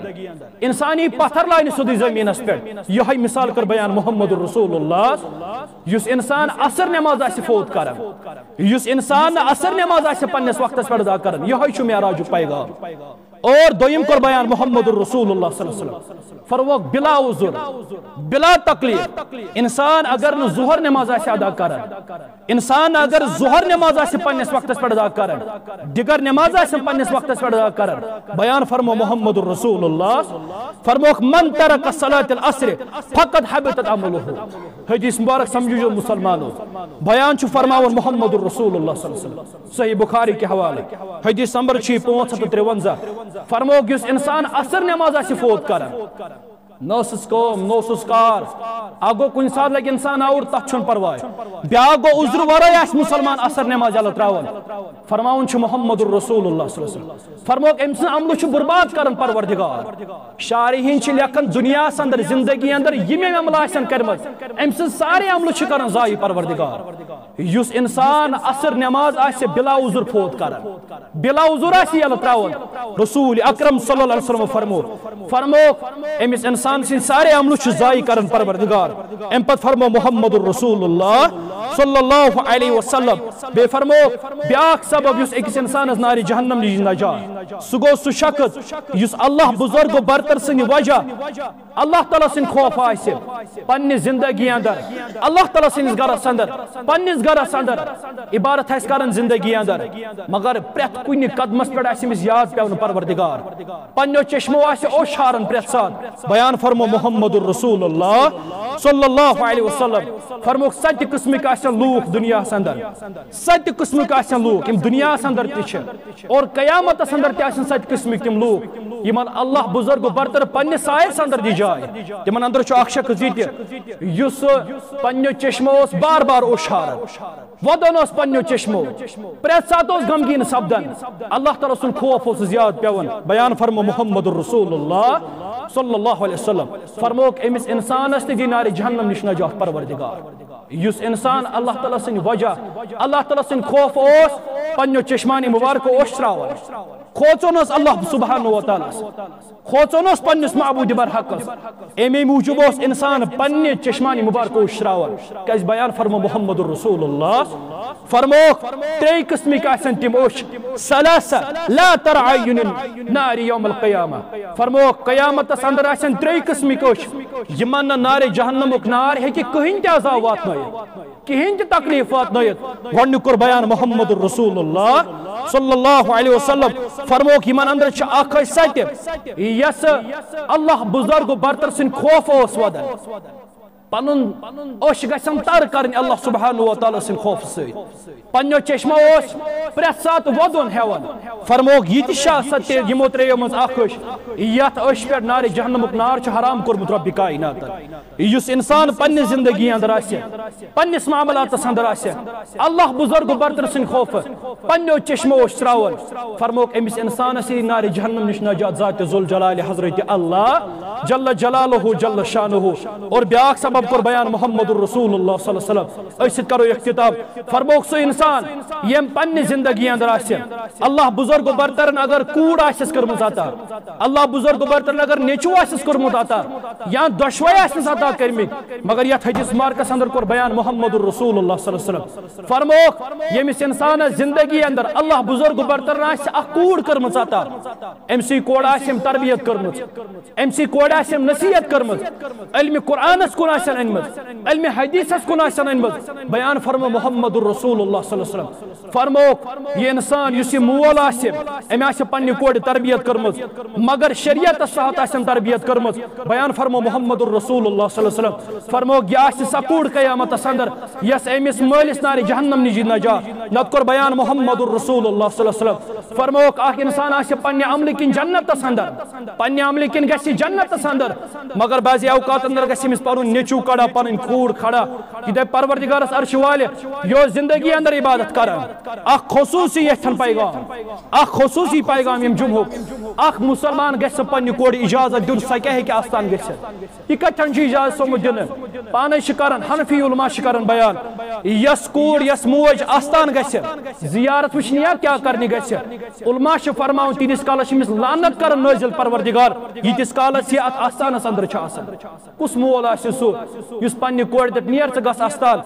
انسان یی پتھر لاینہِ سیوٚدُے زٔمیٖنس پٮ۪ٹھ۔ یِہوٚے مثال کٔر بیان محمد رسول اللہ۔ یُس انسان عصر نماز آسہِ فوت کران، یُس انسان نہٕ عصر نماز آسہِ پننِس وقتس پٮ۪ٹھ ادا کران، یِہوٚے چھُ معراجُک پیغام۔ اور دوٚیِم کوٚر بیان محمد رسول اللہ صلی اللہ علیہ وسلم۔ فرمووُکھ بلا عذر، بلا تکلیف، انسان اگر نہٕ ظہر نماز آسہِ ادا کران، انسان اگر ظہر نماز آسہِ پننِس وقتس پٮ۪ٹھ ادا کران، دِگر نماز آسہِ پننِس وقتس پٮ۪ٹھ ادا کران، بیان فرموو محمد رسول اللہ، فرمووُکھ من ترک صلاۃ العصر فقد حبطت عملہ۔ حدیث مبارک سمجھو مسلمانو، بیان چھُ فرماوان محمد رسول اللہ صلی اللہ علیہ وسلم۔ صحیح بخاری کہِ حوالہٕ حدیث نمبر چھُ یہِ پانٛژھ ہتھ تہٕ ترٛوَنزاہ۔ فرمووُکھ یُس انسان عصر نماز آسہِ فوت کران، نہ ٲسٕس کٲم، نہ اوسُس کار، اکھ گوٚو کُنہِ ساتہٕ لگہِ انسان آوُر، تتھ چھُنہٕ پرواے۔ بیاکھ گوٚو عذرٕ ورٲے آسہِ مسلمان عصر نماز یلہٕ تراوان۔ فرماوان چھُ محمد رسول اللہ صلی اللہ علیہ وسلم۔ فرمووُکھ أمۍ سٕنٛز عملہٕ چھُ برباد کران پروردگار۔ شارحین چھِ لیکھان دُنیاہس اندر زندگی اندر یِم أمۍ عملہٕ آسن کٔرمٕژ، أمۍ سٕنٛز سارے عملہٕ چھِ کران ضایع پروردگار۔ یُس انسان عصر نماز آسہِ بلا عذر فوت کران، بلا عذر آسہِ یلہٕ تراوان، رسول اکرم صلی اللہ علیہ وسلم فرمو، فرمو، أمِس انسان سٕنٛدۍ سارے عملہٕ چھُ ضایع کران پروردگار۔ امہِ پتہٕ فرمو محمد رسول اللہ صلی اللہ علیہ وسلم۔ بیٚیہِ فرمو بیاکھ سبب یُس أکِس انسانس نارِ جہنم نِش نجات، سُہ گوٚو سُہ شخص یُس اللہ بزرگ و برتر سٕنٛدِ وجہ اللہ تعالیٰ سٕنٛدِ خوف آسہِ پننہِ زندگی اندر، اللہ تعالیٰ سٕنٛدِس گرس اندر، پننِس گرس اندر عبادت آسہِ کران زندگی اندر، مگر پرٛٮ۪تھ کُنہِ قدمس پٮ۪ٹھ آسہِ أمِس یاد پٮ۪وان پروردگار۔ پننیو چشمو آسہِ اوشارن پرٛٮ۪تھ ساتہٕ۔ بیان فرمو محمد رسول اللہ صلی اللہ علیہ وسلم، فرمووُکھ ستہِ قٕسمٕکۍ آسن لوٗکھ دُنیاہس اندر، ستہِ قٕسمٕکۍ آسن لوٗکھ یِم دُنیاہس اندر تہِ چھِ۔ اور قیامتس اندر تہِ آسن ستہِ قٕسمٕکۍ تِم لوٗکھ یِمن اللہ بزرگ و برتر پننہِ سایس اندر دِ جاے۔ تِمن اندر چھُ اکھ شخص یہِ تہِ یُس پننیو چشمو اوس بار بار اوشاران، ودان اوس پننیو چشمو، پرٛٮ۪تھ ساتہٕ اوس غمگیٖن سپدان۔ اللہ تعالیٰ سُنٛد خوف اوسُس یاد پٮ۪وان۔ بیان فرمو محمد رسول اللہ صلی اللہ علیہ وسلم۔ فرموک، أمِس اِنسانَس تہِ دی نارِ جہنم نِش نجات پروردگار۔ یُس اِنسان اللہ تعالیٰ سٕنٛدِ وجہ، اللہ تعالیٰ سٕنٛدِ خوف اوس، پننیو چشمانی مبارکو اوس شراوان، کھوژان اوس اللہ سبحانہ و تعالیٰ ہس، کھوژان اوس پننِس معبود برحقس، اَمے موٗجوٗب اوس اِنسان پننہِ چشمانی مبارکو اوس شراوان۔ کیازِ؟ بیان فرمو محمد رسول اللہ۔ فرموک، ترٛے قٕسمٕکۍ آسن تِم أچھ، ثلاثہ لا ترى عين النار يوم القيامة۔ فرموک، قیامتس اندر آسن ترٛے قٕسمٕکۍ أچھ، یِمن نہٕ نارِ جہنمُک نار ہیٚکہِ کٕہٕنۍ تہِ عذاب واتنٲیِتھ، کِہیٖنۍ تہِ تکلیٖف واتنٲیِتھ۔ گۄڈٕنیُک کوٚر بیان محمد رسول اللہ صلی اللہ علیہ وسلم۔ فرموک، یِمن اندر چھِ اکھ أچھ سۄ تہِ، یۄس اللہ بزرگ و برتر سٕنٛدِ خوفہٕ اوس ودان۔ پنُن أچھ گژھن تر کرٕنۍ اللہ سبحانہ و تعالیٰ سٕنٛدِ خوفہٕ سۭتۍ۔ پننیو چشمو اوس پرٛٮ۪تھ ساتہٕ وۄدُن ہٮ۪وان۔ فرمووُکھ، یہِ تہِ چھا سۄ تہِ یِمو ترٛیٚیو منٛز اکھ أچھ، یتھ أچھ پٮ۪ٹھ نارِ جہنمُک نار چھُ حرام کوٚرمُت رۄبِ کائناتن؟ یُس انسان پننہِ زندگی اندر آسہِ، پننِس معاملاتس اندر آسہِ، اللہ بزرگ و برتر سٕنٛدِ خوفہٕ پننیو چشمو اوس ترٛاوان، فرمووُکھ، أمِس انسانس یی نارِ جہنم نِش نجات ذاتِ ذوالجلال حضرت اللہ جل جلالہ جل شانہ۔ اور بیاکھ سبب کوٚر بیان محمد رسول اللہ صلی اللہ علیہ وسلم۔ أسۍ سۭتۍ کرو اختتام۔ فرمووُکھ، سُہ انسان ییٚمۍ پننہِ زندگی اندر آسہِ، اللہ بزرگ و برترن اگر کوٗر آسٮ۪س کٔرمٕژ عطا، اللہ بزرگ و برترن اگر نیٚچوٗ آسٮ۪س کوٚرمُت عطا یا دۄشوے آسٮ۪س عطا کٔرمٕتۍ، مگر یتھ حدیث مبارکس اندر کوٚر بیان محمد رسول اللہ صلی اللہ علیہ وسلم۔ فرمووُکھ، ییٚمِس انسانس زندگی اندر اللہ بزرگ و برترن آسہِ اکھ کوٗر کٔرمٕژ عطا، أمۍ سٕے کورِ آسہِ أمۍ تربیت کٔرمٕژ، أمۍ سٕے کورِ آسہِ أمۍ نصیحت کٔرمٕژ، علمِ قرآنس کُن آسن أنمٕژ، علمِ حدیثس کُن آسن أنمٕژ۔ بیان فرمو محمد رسول اللہ صلی اللہ علیہ وسلم۔ فرمووُکھ، یہِ انسان یُس یہِ مول آسہِ، أمۍ آسہِ پننہِ کورِ تربیت کٔرمٕژ، مگر شریعتس تحت آسن تربیت کٔرمٕژ۔ بیان فرمو محمد رسول اللہ صلی اللہ علیہ وسلم۔ فرمووُکھ، یہِ آسہِ سۄ کوٗر قیامتس اندر یۄس أمِس مٲلِس نارِ جہنم نِش یی نجات۔ نتہٕ کوٚر بیان محمد رسول اللہ صلی اللہ علیہ وسلم۔ فرمووُکھ، اکھ انسان آسہِ پننہِ عملہٕ کِنۍ جنتس اندر، پننہِ عملہٕ کِنۍ گژھِ جنتس اندر، مگر بعضی اوقات اندر گژھِ أمِس پنُن نیٚچوٗ کھڑا، پنٕنۍ کوٗر کھڑا، یہِ دپہِ پروردگارس عرشہِ والہِ، یہِ اوس زندگی اندر عبادت کران۔ اکھ خصوٗصی یتھن پیغام، اکھ خصوٗصی پیغام ییٚمہِ جمعُک۔ اکھ مسلمان گژھِ پننہِ کورِ اجازت دیُن، سۄ کیٛاہ ہیٚکہِ آستان گٔژھِتھ؟ یہِ کتٮ۪ن چھُ اجازت آمُت دِنہٕ؟ پانے چھِ کران، حنفی علماء چھِ کران بیان، یۄس کوٗر، یۄس موج آستان گژھِ، زیارت وٕچھنہِ یا کیٛاہ کرنہِ گژھِ، علماء چھِ فرماوان، تیٖتِس کالس چھِ أمِس لعنت کران نٲزِل پروردگار، ییٖتِس کالس یہِ اتھ آستانس اندر چھُ آسان۔ کُس مول آسہِ سُہ یُس پننہِ کورِ دپہِ، نیر ژٕ گژھ آستان،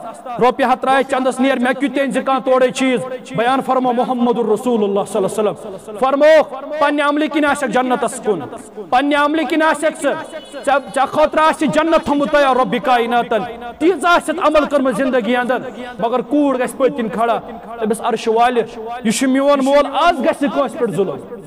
رۄپیہِ ہتھ ترٛایہِ چندس، نیر، مےٚ کیُتھ تہِ أنۍ زِ کانٛہہ تورے چیٖز۔ بیان فرمو محمد رسول اللہ صلی اللہ علیہ وسلم۔ فرمووُکھ، پننہِ عملہٕ کِنۍ آسٮ۪کھ جنتس کُن، پننہِ عملہٕ کِنۍ آسٮ۪کھ ژٕ، ژےٚ، ژےٚ خٲطرٕ آسہِ جنت تھوٚمُت تیار رۄبِ کائناتن۔ تیٖژ آسٮ۪تھ عمل کٔرمٕژ زندگی اندر، مگر کوٗر گژھِ پٔتۍ کِنۍ کھڑا، دپٮ۪س، عرشہِ والہِ، یہِ چھُ میون مول، از گژھِ نہٕ کٲنٛسہِ پٮ۪ٹھ ظلم۔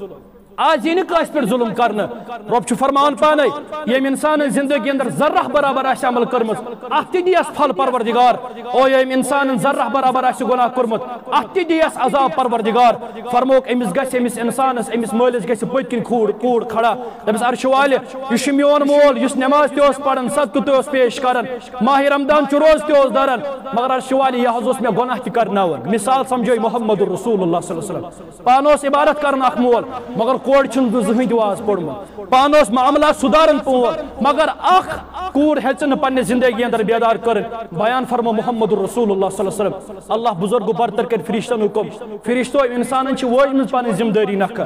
آز یی نہٕ کٲنٛسہِ پٮ۪ٹھ ظلم کرنہٕ۔ رۄب چھُ فرماوان پانے، ییٚمۍ انسانن زندگی اندر ذرہ برابر آسہِ عمل کٔرمٕژ، اتھ تہِ دِیس پھل پروردگار۔ او ییٚمۍ انسانن ذرہ برابر آسہِ گۄناہ کوٚرمُت، اتھ تہِ دِیس عذاب پروردگار۔ فرمووُکھ، أمِس گژھِ، أمِس انسانس، أمِس مٲلِس گژھِ پٔتۍ کِنۍ کوٗر، کوٗر کھڑا۔ دپٮ۪س، عرشہِ والہِ، یہِ چھُ میون مول، یُس نماز تہِ اوس پران، صدقہٕ تہِ اوس پیش کران، ماہِ رمضان چھُ، روزٕ تہِ اوس دَران، مگر عرشہِ والہِ، یہِ حظ اوس مےٚ گۄناہ تہِ کرناوان۔ مثال سمجھٲے محمد رسول اللہ صلی اللہ علیہ وسلم۔ پانہٕ اوس عبادت کران اکھ مول، مگر کورِ چھُنہٕ زٕہٕنۍ تہِ واز پوٚرمُت۔ پانہٕ اوس معاملات سُدھاران پون، مگر اکھ کوٗر ہیٚژ نہٕ پننہِ زندگی اندر بیدار کٔرٕنۍ۔ بیان فرمو محمد رسول اللہ صلی اللہ علیہ وسلم۔ اللہ بزرگ و برتر کرِ فرشتن حکم، فرشتو، انسانن چھِ وٲجمٕژ پنٕنۍ ذمہ دٲری نکھٕ۔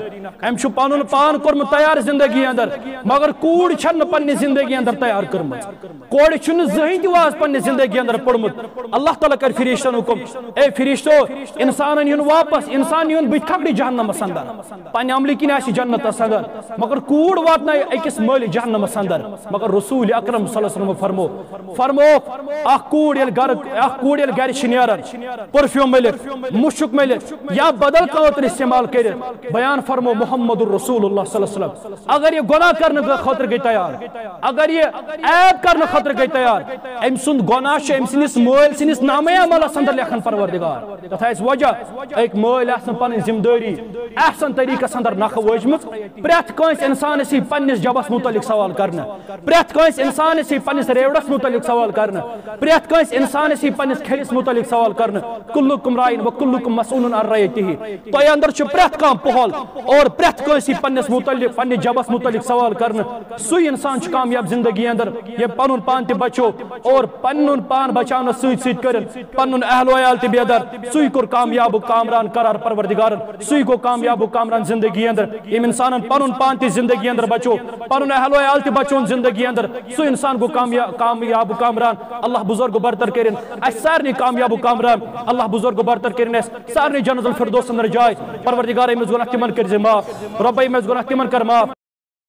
أمۍ چھُ پنُن پان کوٚرمُت تیار زندگی اندر، مگر کوٗر چھَنہٕ پننہِ زندگی اندر تیار کٔرمٕژ۔ کورِ چھُنہٕ زٕہٕنۍ تہِ واز پننہِ زندگی اندر پوٚرمُت۔ اللہ تعالیٰ کرِ فرشتن حکم، اے فرشتو، انسانن یُن واپس، انسان یُن بٕتھِ کھکھرِ جہنمس اندر۔ پننہِ عملہٕ کِنۍ آسہِ جنتس اندر، مگر کوٗر واتنایہِ أکِس مٲلِس جہنمس اندر۔ مگر رسول اکرم صلی اللہ علیہ وسلم فرمو، فرمووُکھ، اکھ کوٗر ییٚلہِ گرٕ، اکھ کوٗر ییٚلہِ گرِ چھِ نیران، پرفیوم مٔلِتھ، مُشُک مٔلِتھ یا بدل کانٛہہ عطر استعمال کٔرِتھ، بیان فرمو محمد رسول اللہ صلی اللہ علیہ وسلم، اگر یہِ گۄناہ کرنہٕ خٲطرٕ گٔے تیار، اگر یہِ عیب کرنہٕ خٲطرٕ گٔے تیار، أمۍ سُنٛد گۄناہ چھُ أمۍ سٕنٛدِس مٲلۍ سٕنٛدِس نامے عملس اندر لیکھان پروردگار۔ تتھ آسہِ وجہ، أکۍ مٲلۍ آسن پنٕنۍ ذمہ دٲری احسن طریقس اندر نکھٕ وٲجمٕژ۔ پرٛٮ۪تھ کٲنٛسہِ انسانس یی پننِس جبس متعلق سوال کرنہٕ، پرٛٮ۪تھ کٲنٛسہِ انسانس یی پننِس ریوڑس متعلق سوال کرنہٕ، پرٛٮ۪تھ کٲنٛسہِ انسانس یی پننِس کھیٚلِس متعلق سوال کرنہٕ۔ کلکم راعین و کلکم مسئول عن رعیتہ۔ تۄہہِ اندر چھُ پرٛٮ۪تھ کانٛہہ پۄہل اور پرٛٮ۪تھ کٲنٛسہِ یی پننِس متعلق، پننہِ جبس متعلق سوال کرنہٕ۔ سُے انسان چھُ کامیاب زندگی اندر، ییٚمۍ پنُن پان تہِ بچو اور پنُن پان بچاونس سۭتۍ سۭتۍ کٔرِن پنُن اہل و عیال تہِ بیدار۔ سُے کوٚر کامیاب و کامران قرار پروردگارن، سُے گوٚو کامیاب و کامران زندگی اندر۔ ییٚمۍ انسانن پنُن پان تہِ زندگی اندر بچو، پنُن اہل و عیال تہِ بچون زندگی اندر، سُہ انسان گوٚو کامیا-، کامیا-، کامیاب و کامران۔ اللہ بزرگ و برتر کٔرِن اسہِ سارنٕے کامیاب و کامران۔ اللہ بزرگ و برتر کٔرِن اسہِ سارنٕے جنت الفردوس اندر جاے۔ پروردگار، ییٚمِس گۄناہ تِمن کٔرۍ زِ معاف۔ رۄبے، ییٚمِس گۄناہ تِمن کر معاف۔